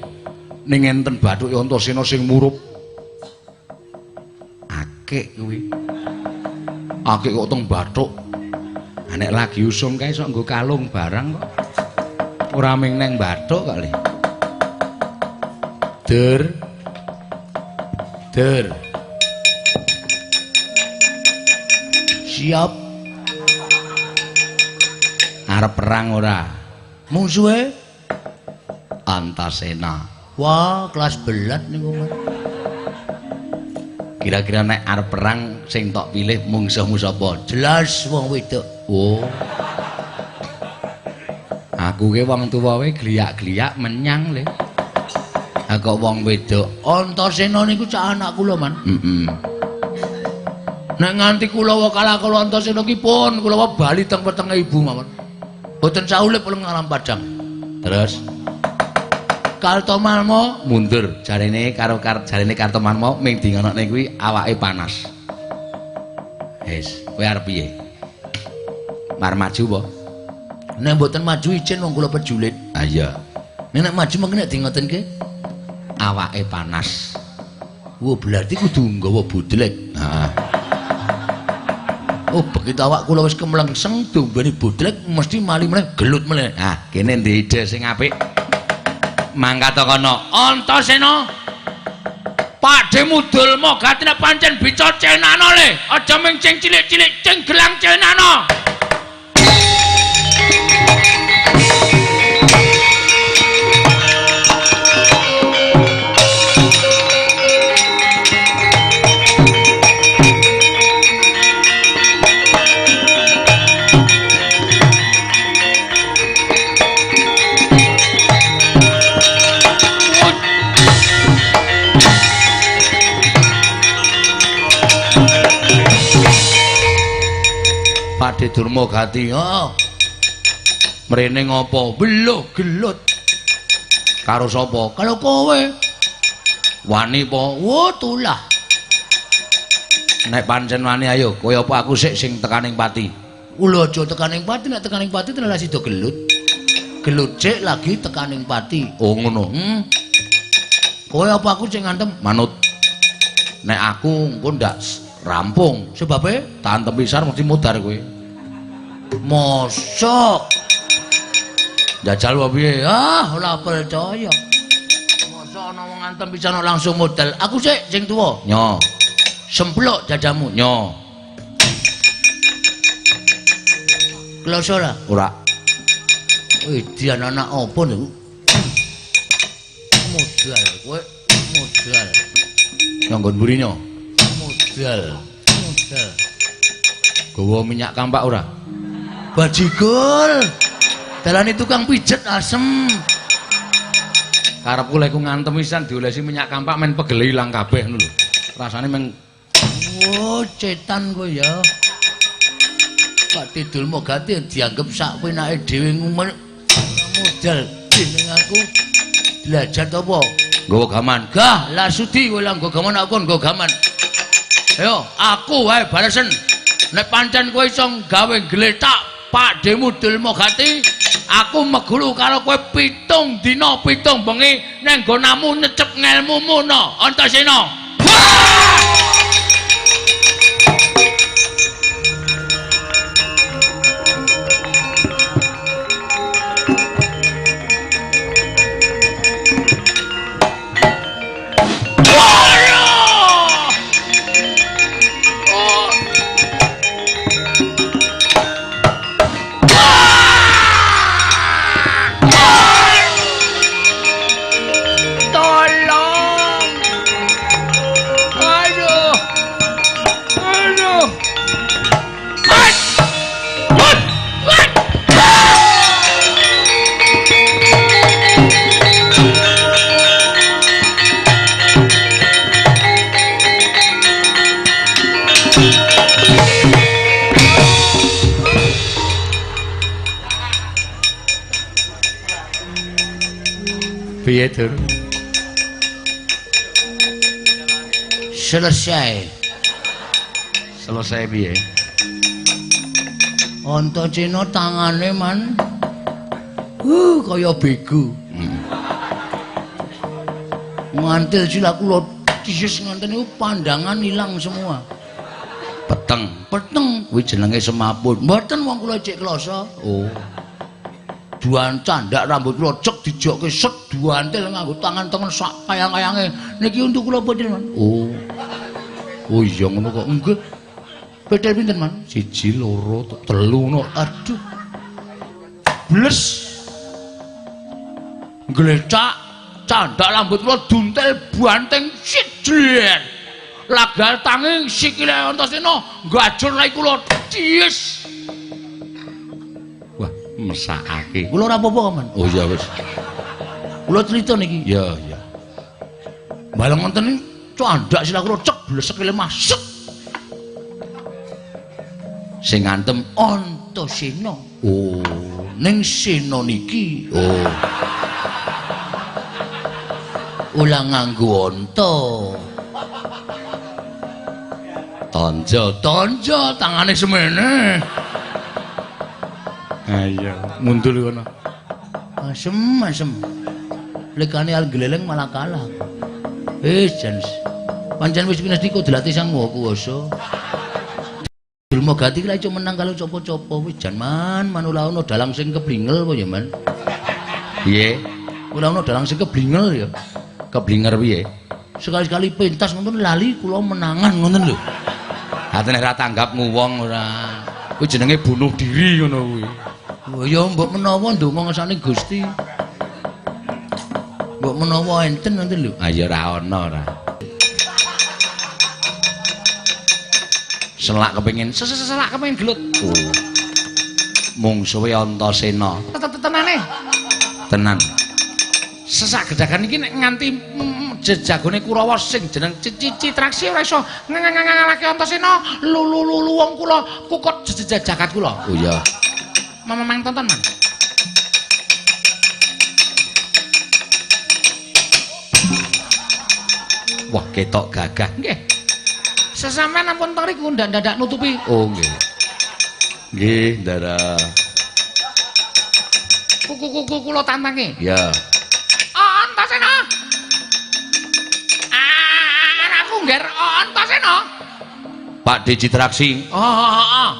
Speaker 1: Ning enten bathuke Antasena sing murup.
Speaker 2: Akik kuwi.
Speaker 1: Akik kok teng bathuk.
Speaker 2: Nek lagi usum kae sok nggo kalung barang kok. Ora ming neng bathuk kok le. Dur. Dur. Siap. Arep perang ora? Musuhe Antasena. Wah, kelas belat niku, Mas. Kira-kira nek arep perang sing tok pilih mungsuhmu sapa? Jelas wong wedok. Oh. Aku ki wong tuwa wae gliyak-gliyak menyang le. Ha kok wong wedok. Antasena niku cak anak kula, Man. Heeh. Nek nganti kula wa kalah kala Antasena ki pun kula wa bali teng wetenge ibu mawon. Mboten saulip kula ngalam padang. Terus Kartomarmo
Speaker 1: mundur jarene karo jarene Kartomarmo ming di ngonokne kuwi awake panas. Wis, kowe arep piye? Mar maju apa?
Speaker 2: Nek mboten maju ijin wong kula pejulit.
Speaker 1: Ha iya.
Speaker 2: Nek maju mengko nek di ngotenke
Speaker 1: awake panas.
Speaker 2: Wah, berarti kudu nggawa budlek.
Speaker 1: Heeh.
Speaker 2: Oh, begitu awak kula wis kemlengseng dombene budlek mesti mali meneh gelut meneh.
Speaker 1: Nah, kene ndek ide sing apik. Mangkat kono. Antasena.
Speaker 4: Pakdemu Dulma gati nek pancen bica cenano le. Aja ming cing cilik-cilik cing gelang cenano.
Speaker 1: Pakde Durmagati. Heeh. Mrene ngopo? Beluh gelut. Karo sapa? Karo kowe. Wani apa? Wo tulah. Nek pancen wani ayo, kowe apa aku sik sing tekaning pati. Kula aja tekaning pati, nek tekaning pati tenan sida gelut. Gelut sik lagi tekaning pati. Oh ngono. Kowe apa aku sing ngantem? Manut. Nek aku engko ndak rampung. Sebabe tantem pisan mesti mudhar kowe. Mosok. Jajal wae piye? Ah, ora percaya. Mosok ana wong ngantem pisan langsung modal. Aku sik sing tuwa. Nyo. Semplok dadamu. Nyo. Kloso ora? Ora. Wih, dian anak apa niku? Modal kowe, modal. Nyanggon mburi nyo. Modal, modal. Gawa minyak kampak ora? Bajigul. Dalane tukang pijet asem. Karepku lek ngantem pisan diolesi minyak kampak men pegele ilang kabeh ngono lho. Rasane men oh, cetan kowe ya. Pak Durmagati dianggep sak penake dhewe ngumen modal dening aku belajar apa? Nggawa gaman. Gah, lah sudi kowe lah nggawa gaman aku nggawa gaman. Ayo, aku wae balesen. Nek pancen kowe iso gawe gletak Pakdemu Durmagati, aku meguru karo kowe 7 dina 7 bengi nang nggonamu nyecep ngelmumu no, Antasena. Piye, Dur? Selesai. Selesai piye? Antasena tangane man. Kaya bego. Ngantil sila kula tisis nganten niku pandangan ilang semua. Peteng, peteng kuwi jenenge semaput. Mboten wong kula cek kloso. Oh. Duan candak rambut kula cek dijokke set duantil nganggo tangan tengen sak kayang-kayange. Niki untuk kula pethil, Man. Oh. Oh iya ngono kok. Nggih. Pethil pinten, Man? 1 2 3 ngono. Aduh. Bles. Glecak candak rambut kula duntel banting sijlen. Lagal tangi sikile Antasena gajur rai kula ties. Mesakake. Kula ora apa-apa, Man. Oh iya wis. Kula crita niki. Iya, iya. Baleng wonten iki candhak sila kula cek blesek lemah sek. Sing ngantem Antasena. Oh, ning sena niki. Oh. Ula nganggo anta. Tonjo, tonjo tangane semene. Ayo, mundur kono. Asem, asem. Lekane al gleleng malah kalah. Jan. Pancen wis pinesti kodrate Sang Maha Kuwasa. Durmagati ki lak iso menang kalau copo-copo wis jan man, man ora ono dalang sing keblingel apa ya, Man? Piye? Ora ono dalang sing keblingel ya. Keblinger piye? Sekali-sekali pentas ngoten lali kula menangan ngoten lho. Atene ora tanggap nguwong ora. Kuwi jenenge bunuh diri ngono kuwi. Oh ya mbok menawa ndonga ngersane Gusti. Mbok menawa enten ngoten lho. Ah ya ora ana ora. Selak kepengin, selak kepengin gelut. Oh. Mungsuhe Antasena. Tenane. Tenan. Sesak gedakan iki nek nganti Jejagone Kurawa sing jeneng Citraksi ora iso ngalahke Antasena. Lulu wong kula kukut jagat kula.
Speaker 3: Oh iya.
Speaker 1: Mamang tonton, Mang.
Speaker 3: Wah, ketok gagah.
Speaker 1: Nggih. Sesampean ampun teng riku ndak-ndak nutupi.
Speaker 3: Oh nggih. Nggih, Ndara.
Speaker 1: Kuku kula tantange.
Speaker 3: Ya.
Speaker 1: Antasena. Anakku ngger Antasena.
Speaker 3: Pak D Citraksi.
Speaker 1: Oh, heeh.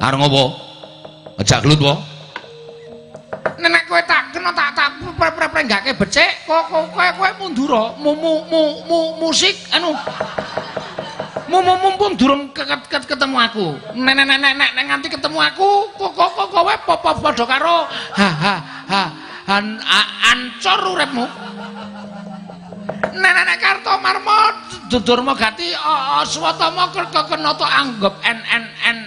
Speaker 3: Arep ngopo? Ngejak gelut po?
Speaker 1: Nek kowe tak kena tak pre-pre-nggake becik, kok kowe mundura mu musik anu. Mumpung durung ketemu aku. Nek nek nganti ketemu aku, kok kowe padha karo ha ha ha ancur uripmu. Nek nek Kartomarma Durma Gati Aswatama kena tok anggep n n n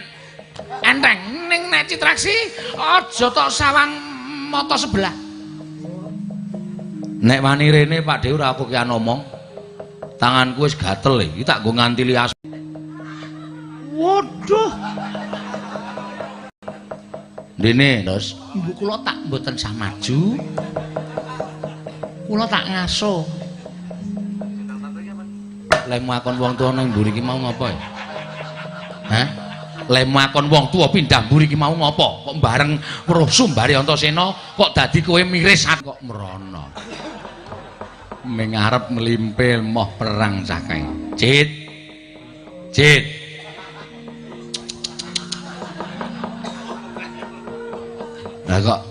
Speaker 1: enteng ning nek Citraksi aja tok sawang mata sebelah.
Speaker 3: Nek wani rene Pak Dewi ora aku kian omong. Tanganku wis gatel iki tak nggo ngantili as.
Speaker 1: Waduh.
Speaker 3: Dene, Dos.
Speaker 1: Ibu kula tak mboten sah maju. Kula tak ngaso.
Speaker 3: Lemu akon wong tuwa nang mburi iki mau ngopo ya? Hah? Lemu akon wong tuwa pindah mburi iki mau ngopo? Kok bareng weruh sumbare Antasena kok dadi kowe miris kok mrono. Ming arep mlimpil moh perang cah kae. Cit. Cit. Lah kok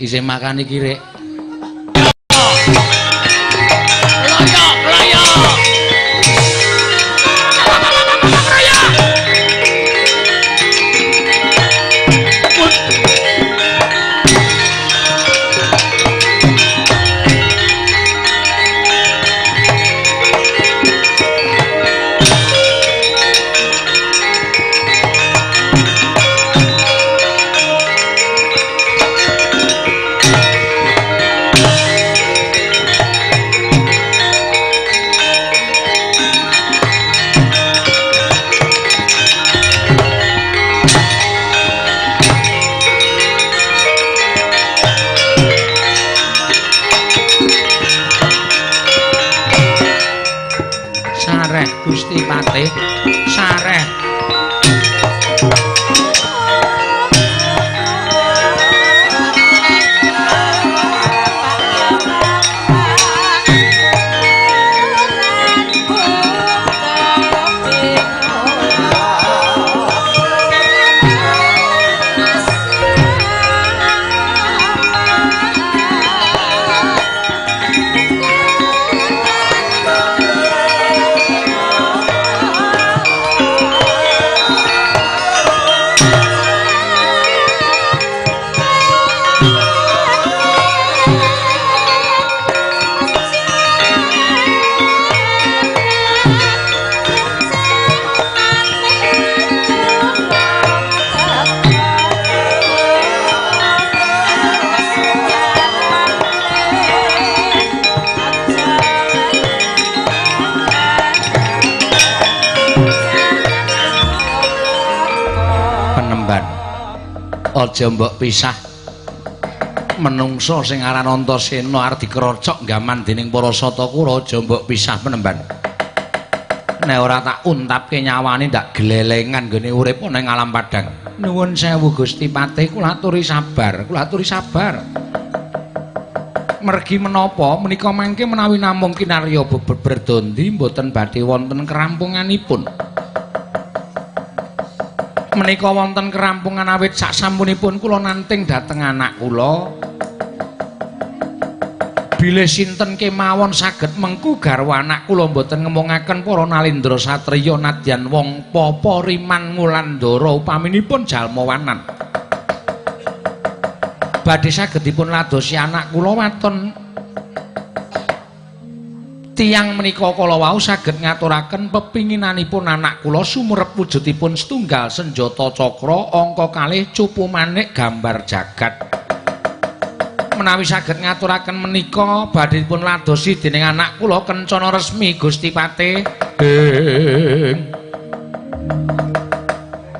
Speaker 3: isih makan iki, Rek?
Speaker 1: Loyo, loyo. Gusti Patih sareh.
Speaker 3: Aja mbok pisah menungso sing aran Antasena arep dikrocok gaman dening para Satakura aja mbok pisah penemban. Nek ora tak untapke nyawane ndak glelengan nggone urip ana ing alam padang. Nuwun sewu Gusti Patih, kula aturi sabar, kula aturi sabar. Mergi menapa menika mangke menawi namung kinarya beberdondi mboten badhe wonten kerampunganipun. Menika wonten kerampungan awit sasampunipun kula nanting dhateng anak kula. Bilih sinten kemawon saged mengku garwa anak kula mboten ngemungaken para nalindra satriya nadyan wong papa riman ngulandara upaminipun jalma wanan. Badhe saged dipun ladosi anak kula waton tiyang menika kala wau saged ngaturaken pepinginanipun anak kula sumrep wujudipun setunggal senjata cakra angka kalih cupu manik gambar jagat.
Speaker 4: Menawi saged ngaturaken menika badhe dipun ladosi dening anak kula Kencana Resmi Gusti Patih.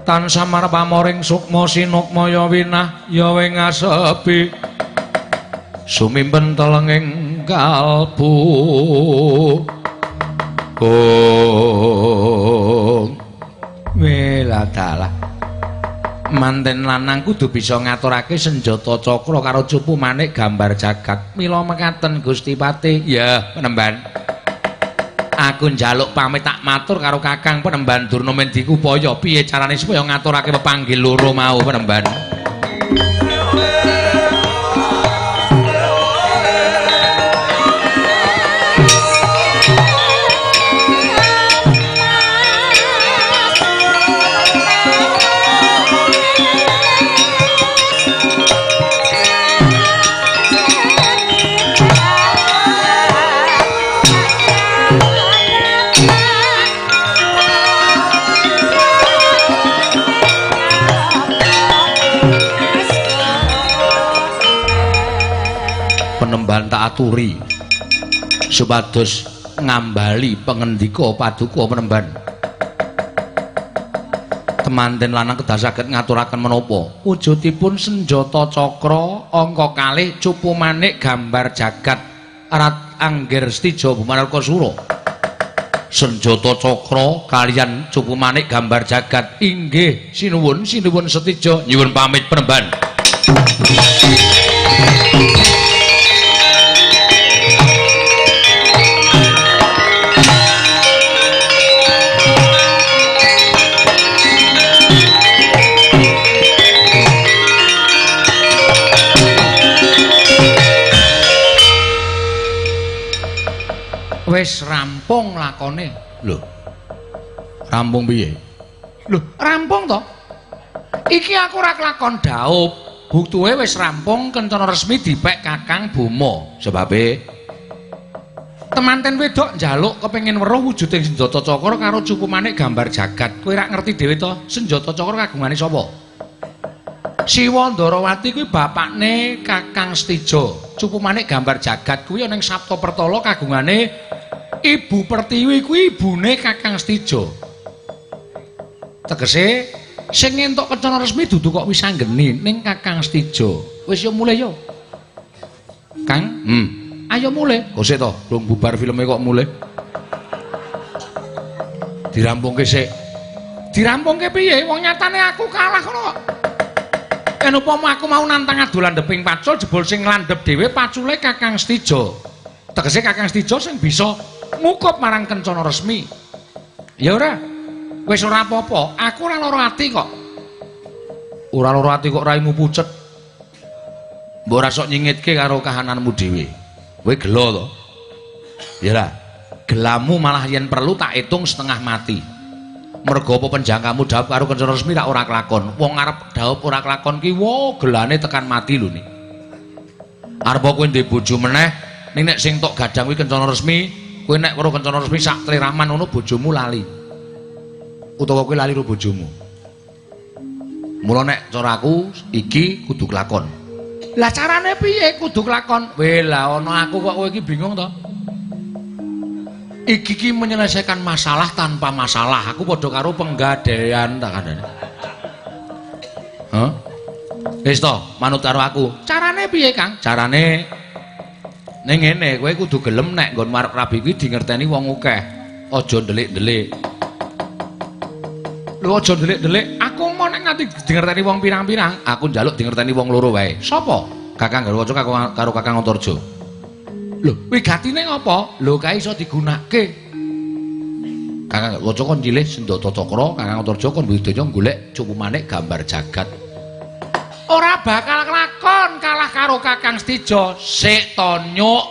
Speaker 4: Tansah marpamoring sukma sinukmaya winah ya wing asepi sumimpen telenging kalbu. Kong weladalah manten lanang kudu bisa ngaturake senjata cakra karo cupu manik gambar jagat. Mila mekaten Gusti Patih. Ya, penemban. Aku njaluk pamit tak matur karo Kakang Penemban Durna Mendikupaya piye carane supaya ngaturake pepanggil loro mau penemban. Penemban tak aturi supados ngambali pengendika paduka penemban. Temanten lanang kedah saged ngaturaken menapa wujudipun senjata cakra angka kalih cupu manik gambar jagat Rat Angger Stija Bumanarkasura. Senjata cakra kaliyan cupu manik gambar jagat inggih sinuwun sinuwun Setija. Nyuwun pamit penemban. Wis rampung lakone. Lho. Rampung piye? Lho, rampung to? Iki aku ora kelakon dhaup. Buktuwe wis rampung Kencana Resmi dipek Kakang Boma. Sebabe temanten wedok njaluk kepengin weruh wujuding senjata cakra karo cupu manik gambar jagat. Kowe ora ngerti dhewe to, senjata cakra kagungane sapa? Siwa Ndarawati kuwi bapakne Kakang Setija. Cupu manik gambar jagat kuwi ana ing Sapta Pertala kagungane Ibu Pertiwi kuwi ibune Kakang Setija. Tegese sing entuk Kencana Resmi dudu kok wis anggeni ning Kakang Setija. Wis yo mulih yo. Kang, ayo mulih. Kok sik to, durung bubar filme kok mulih. Dirampungke sik. Dirampungke piye? Wong nyatane aku kalah ngono kok. Yen upama aku mau nantang adu landheping pacul jebul sing landhep dhewe pacule Kakang Setija. Tegese Kakang Setija sing bisa ngukup marang Kencana Resmi. Ya ora. Wis ora apa-apa, aku ora lara ati kok. Ora lara ati kok raimu pucet. Mbok ora sok nyingitke karo kahananmu dhewe. Kowe gelo to? Ya ora. Gelamu malah yen perlu tak hitung setengah mati. Mergo apa penjangkamu dhaup karo Kencana Resmi tak ora kelakon. Wong arep dhaup ora kelakon ki wo gelane tekan mati lho ni. Arep kowe ndek bojo meneh, ning nek sing tok gadang kuwi Kencana Resmi, kowe nek weruh Kencana Resmi sak tleraman ngono bojomu lali. Utawa kowe lali karo bojomu. Mula nek cara aku iki kudu kelakon. Lah carane piye kudu kelakon? Weh lah ana aku kok kowe iki bingung to? Iki ki menyelesaikan masalah tanpa masalah. Aku padha karo penggadaian tak kandhane. Hah? Wis to, manut karo aku. Carane piye, Kang? Carane ning ngene, kowe kudu gelem nek nggon arep rabi kuwi dingerteni wong akeh. Aja ndelik-ndelik. Lho aja ndelik-ndelik. Aku mau nek nganti dingerteni wong pirang-pirang, aku njaluk dingerteni wong loro wae. Sapa? Kakang Garwaca karo Kakang Antarja. Lho, wigatine ngopo? Lho, kae iso digunakake. Kakang Garwaca kon nyilih senjata cakra, Kakang Antarja kon budidaya golek cupu manik gambar jagat. Ora bakal kelakon kalah karo Kakang Setija. Sik to nyuk.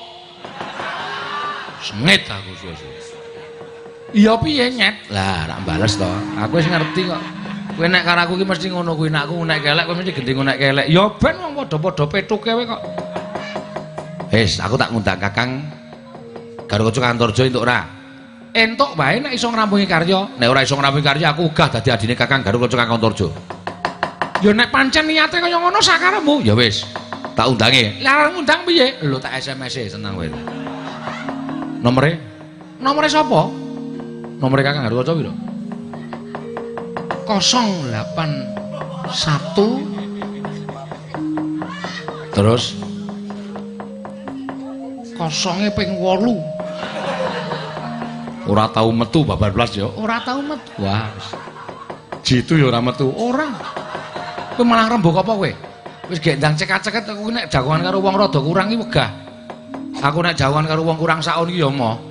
Speaker 4: Sengit aku suwe-suwe. Iya piye nyet? Lah, rak bales to. Aku wis ngerti kok. Kowe nek karo aku ki mesti ngono kuwi, nek aku nek kelek kowe mesti gendhe nek kelek. Ya ben wong padha-padha pethuke kowe kok. Wis, aku tak ngundang Kakang Garwaca Antarja entuk ora? Entuk wae nek iso ngrampungi karya. Nek ora iso ngrampungi karya aku ogah dadi adine Kakang Garwaca Kang Antarja. Ya nek pancen niate kaya ngono sakarepmu, ya wis.
Speaker 1: Tak undange. Lah arep ngundang piye? Lho tak SMS-e seneng kowe. Nomere? Nomere sapa? Nomere Kakang Garukaca piro? 081 terus kosonge ping 8. Ora tau metu babar blas ya. Ora tau metu. Wah. Jitu ya ora metu. Ora. Kowe malah rembug apa kowe? Wis gek ndang cekak-ceket aku nek jagongan karo wong rada kurang iki wegah. Aku nek jagongan karo wong kurang saon iki ya moh.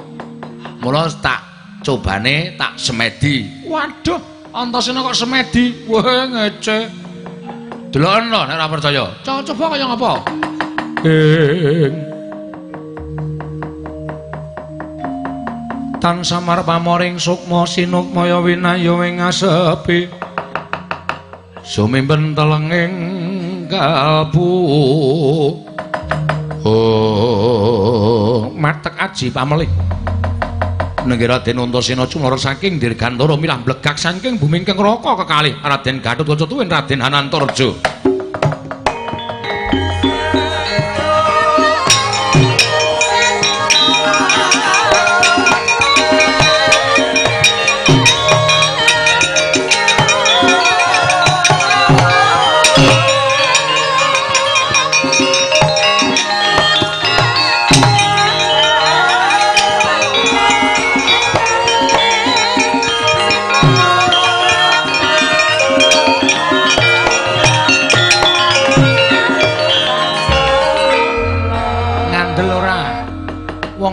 Speaker 1: Mula tak cobane tak semedi. Waduh, Antasena kok semedi. Wah, ngece. Deloken lho nek ora percaya. Coba kaya ngapa?
Speaker 4: Tan samar pamoring sukma sinukmaya winaya ing asepi.
Speaker 1: Sumimpen telenging kalbu. Oh, matek aji pamelih. Nenggih Raden Antasena cumara saking Dirgantara milah blegak saking bumi ingkang raka kekalih Raden Gatotkaca tuwin Raden Anantarja.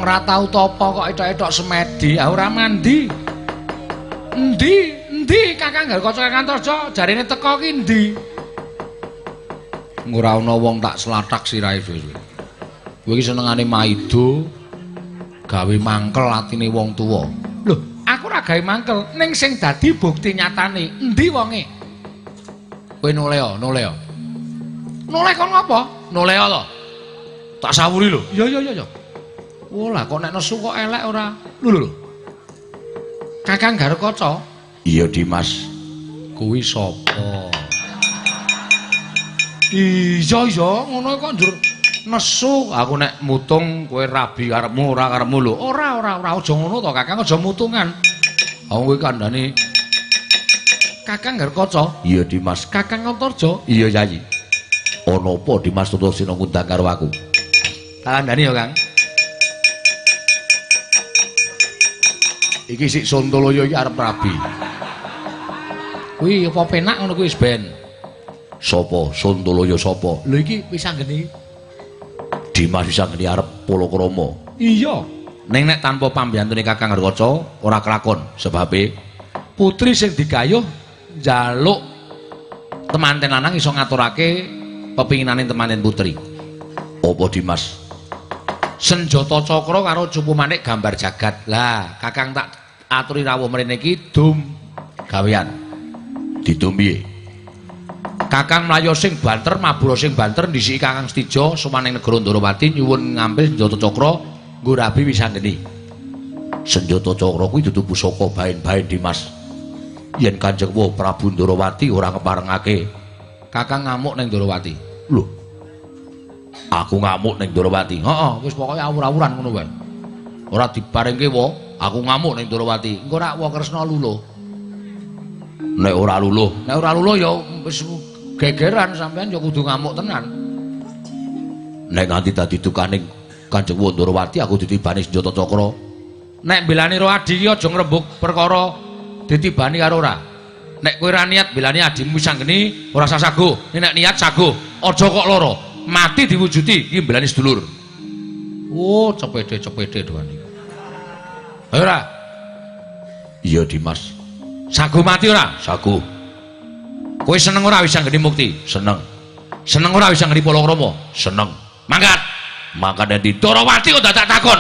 Speaker 1: Ora tau tapa kok etok-etok semedi, ah ora mandi. Endi? Endi Kakang Garukaca Kakang Antarja jarene teko ki endi? Ora ana wong tak slathak sirahe dhewe. Kowe iki senengane maido gawe mangkel atine wong tuwa. Lho, aku ora gawe mangkel, ning sing dadi bukti nyatane endi wonge? Kowe noleh, noleh. Noleh kon ngopo? Noleh to. Tak sawuri lho. Iya iya iya. Oh lah kok nek nesu kok elek ora. Lho lho. Kakang Garukaca.
Speaker 3: Iya Dimas.
Speaker 1: Kuwi sapa? Iya iya ngono kok njur nesu. Aku nek mutung kowe rabi karepmu ora karepmu lho. Ora ora ora aja ngono to Kakang, aja mutungan. Aku kowe kandhane Kakang Garukaca.
Speaker 3: Iya Dimas.
Speaker 1: Kakang Antarja.
Speaker 3: Iya Yayi. Ana apa Dimas Antasena ngundang karo aku?
Speaker 1: Tak kandhani ya Kang. Iki sik Sontoloyo iki arep rabi. Kuwi apa penak ngono kuwi wis ben.
Speaker 3: Sapa? Sontoloyo sapa?
Speaker 1: Lho iki wis anggeni.
Speaker 3: Dimas wis anggeni arep palakrama.
Speaker 1: Iya. Ning nek tanpa pambiyantune Kakang Garukaca ora kelakon sebabe putri sing digayuh njaluk temanten lanang iso ngaturake pepinginane temanten putri.
Speaker 3: Apa Dimas?
Speaker 1: Senjata cakra karo cupu manik gambar jagat. Lah, Kakang tak aturi rawuh mrene iki dum gawean.
Speaker 3: Didum piye?
Speaker 1: Kakang mlayu sing banter, mabura sing banter ndhisiki Kakang Setija sowan ning negara Ndorowati nyuwun ngambil senjata cakra nggo rabi Wisanggeni.
Speaker 3: Senjata cakra kuwi dudu pusaka baen-baen Dimas. Yen Kanjeng Prabu Ndorowati ora ngeparengake,
Speaker 1: Kakang ngamuk ning Ndorowati.
Speaker 3: Lho, aku ngamuk ning Ndorowati.
Speaker 1: Heeh, wis pokoke awur-awuran ngono wae. Ora diparingke wa, aku ngamuk ning Ndorowati. Engko rak wa Kresna luluh.
Speaker 3: Nek ora luluh,
Speaker 1: nek ora luluh ya wis gegeran sampean ya kudu ngamuk tenan.
Speaker 3: Nek nganti dadi dukaning Kanjeng Ndorowati aku ditibani senjata cakra.
Speaker 1: Nek belani ro adi ki aja ngrembug perkara ditibani karo ora. Nek kowe ora niat belani adimu Wisanggeni ora usah saguh. Nek niat saguh, aja kok lara. Mati diwujudi iki mbelani sedulur. Oh, cepede-cepede doan iki. Ayo ora?
Speaker 3: Iya Dimas.
Speaker 1: Saguh mati ora?
Speaker 3: Saguh.
Speaker 1: Kowe seneng ora Wisanggeni mukti?
Speaker 3: Seneng.
Speaker 1: Seneng ora Wisanggeni palakrama?
Speaker 3: Seneng.
Speaker 1: Mangkat.
Speaker 3: Mangkat endi?
Speaker 1: Ndorowati kok dadak takon.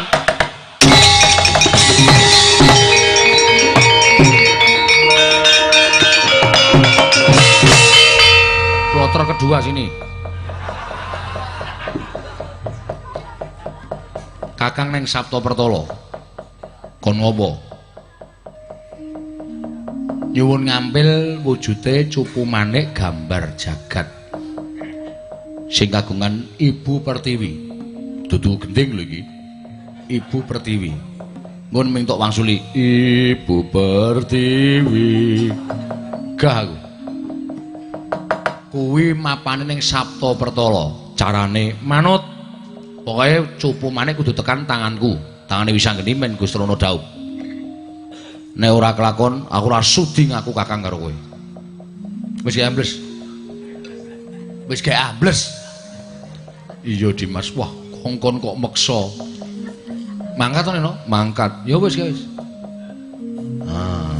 Speaker 1: Kloter kedua sini. Kakang neng Sabto Pertolo kon ngopo? Nyuwun ngambil wujude cupu manik gambar jagat. Sing kagungan Ibu Pertiwi. Dudu gending lho iki. Ibu Pertiwi. Ngun ming tok wangsuli Ibu Pertiwi. Gah aku. Kuwi mapane ning Sabta Pertala. Carane manut. Pokoke cupu manik kudu tekan tanganku. Tangane Wisanggeni men Gustrana dhaup. Nek ora kelakon, aku ora sudi ngaku kakang karo kowe. Wis gawe ambles. Wis gawe ambles. Iya Dimas, wah kongkon kok meksa. Mangkat to, Neno? Mangkat. Ya wis guys. Ah,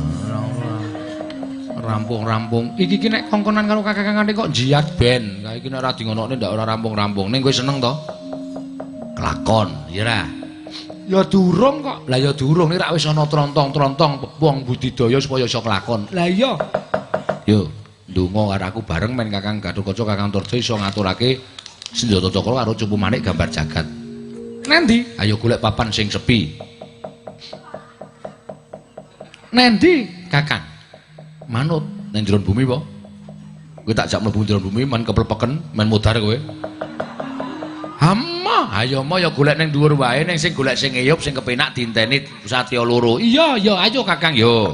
Speaker 1: rampung-rampung. Iki ki nek kongkonan karo kakang-kakangane kok jiyat ben. Kae iki nek ora di ngonokne ndak ora rampung-rampung. Ning kowe seneng to? Kelakon, ya ra? Ya durung kok. Lah ya durung nek rak wis ana trontong-trontong wong budidaya supaya iso kelakon. Lah iya. Yo, ndonga karo aku bareng men Kakang Gatotkaca Kakang Antarja iso ngaturake senjata cakra karo cupu manik gambar jagat. Nendi? Ayo golek papan sing sepi. Nendi, Kakang? Manut ning jero bumi apa? Kowe tak jak mlebu jero bumi men keplepeken, men modar kowe. Hama, ayo mo ya golek ning dhuwur wae, ning sing golek sing ngeyup sing kepenak diinteni satya loro. Iya, iya, ayo Kakang yo.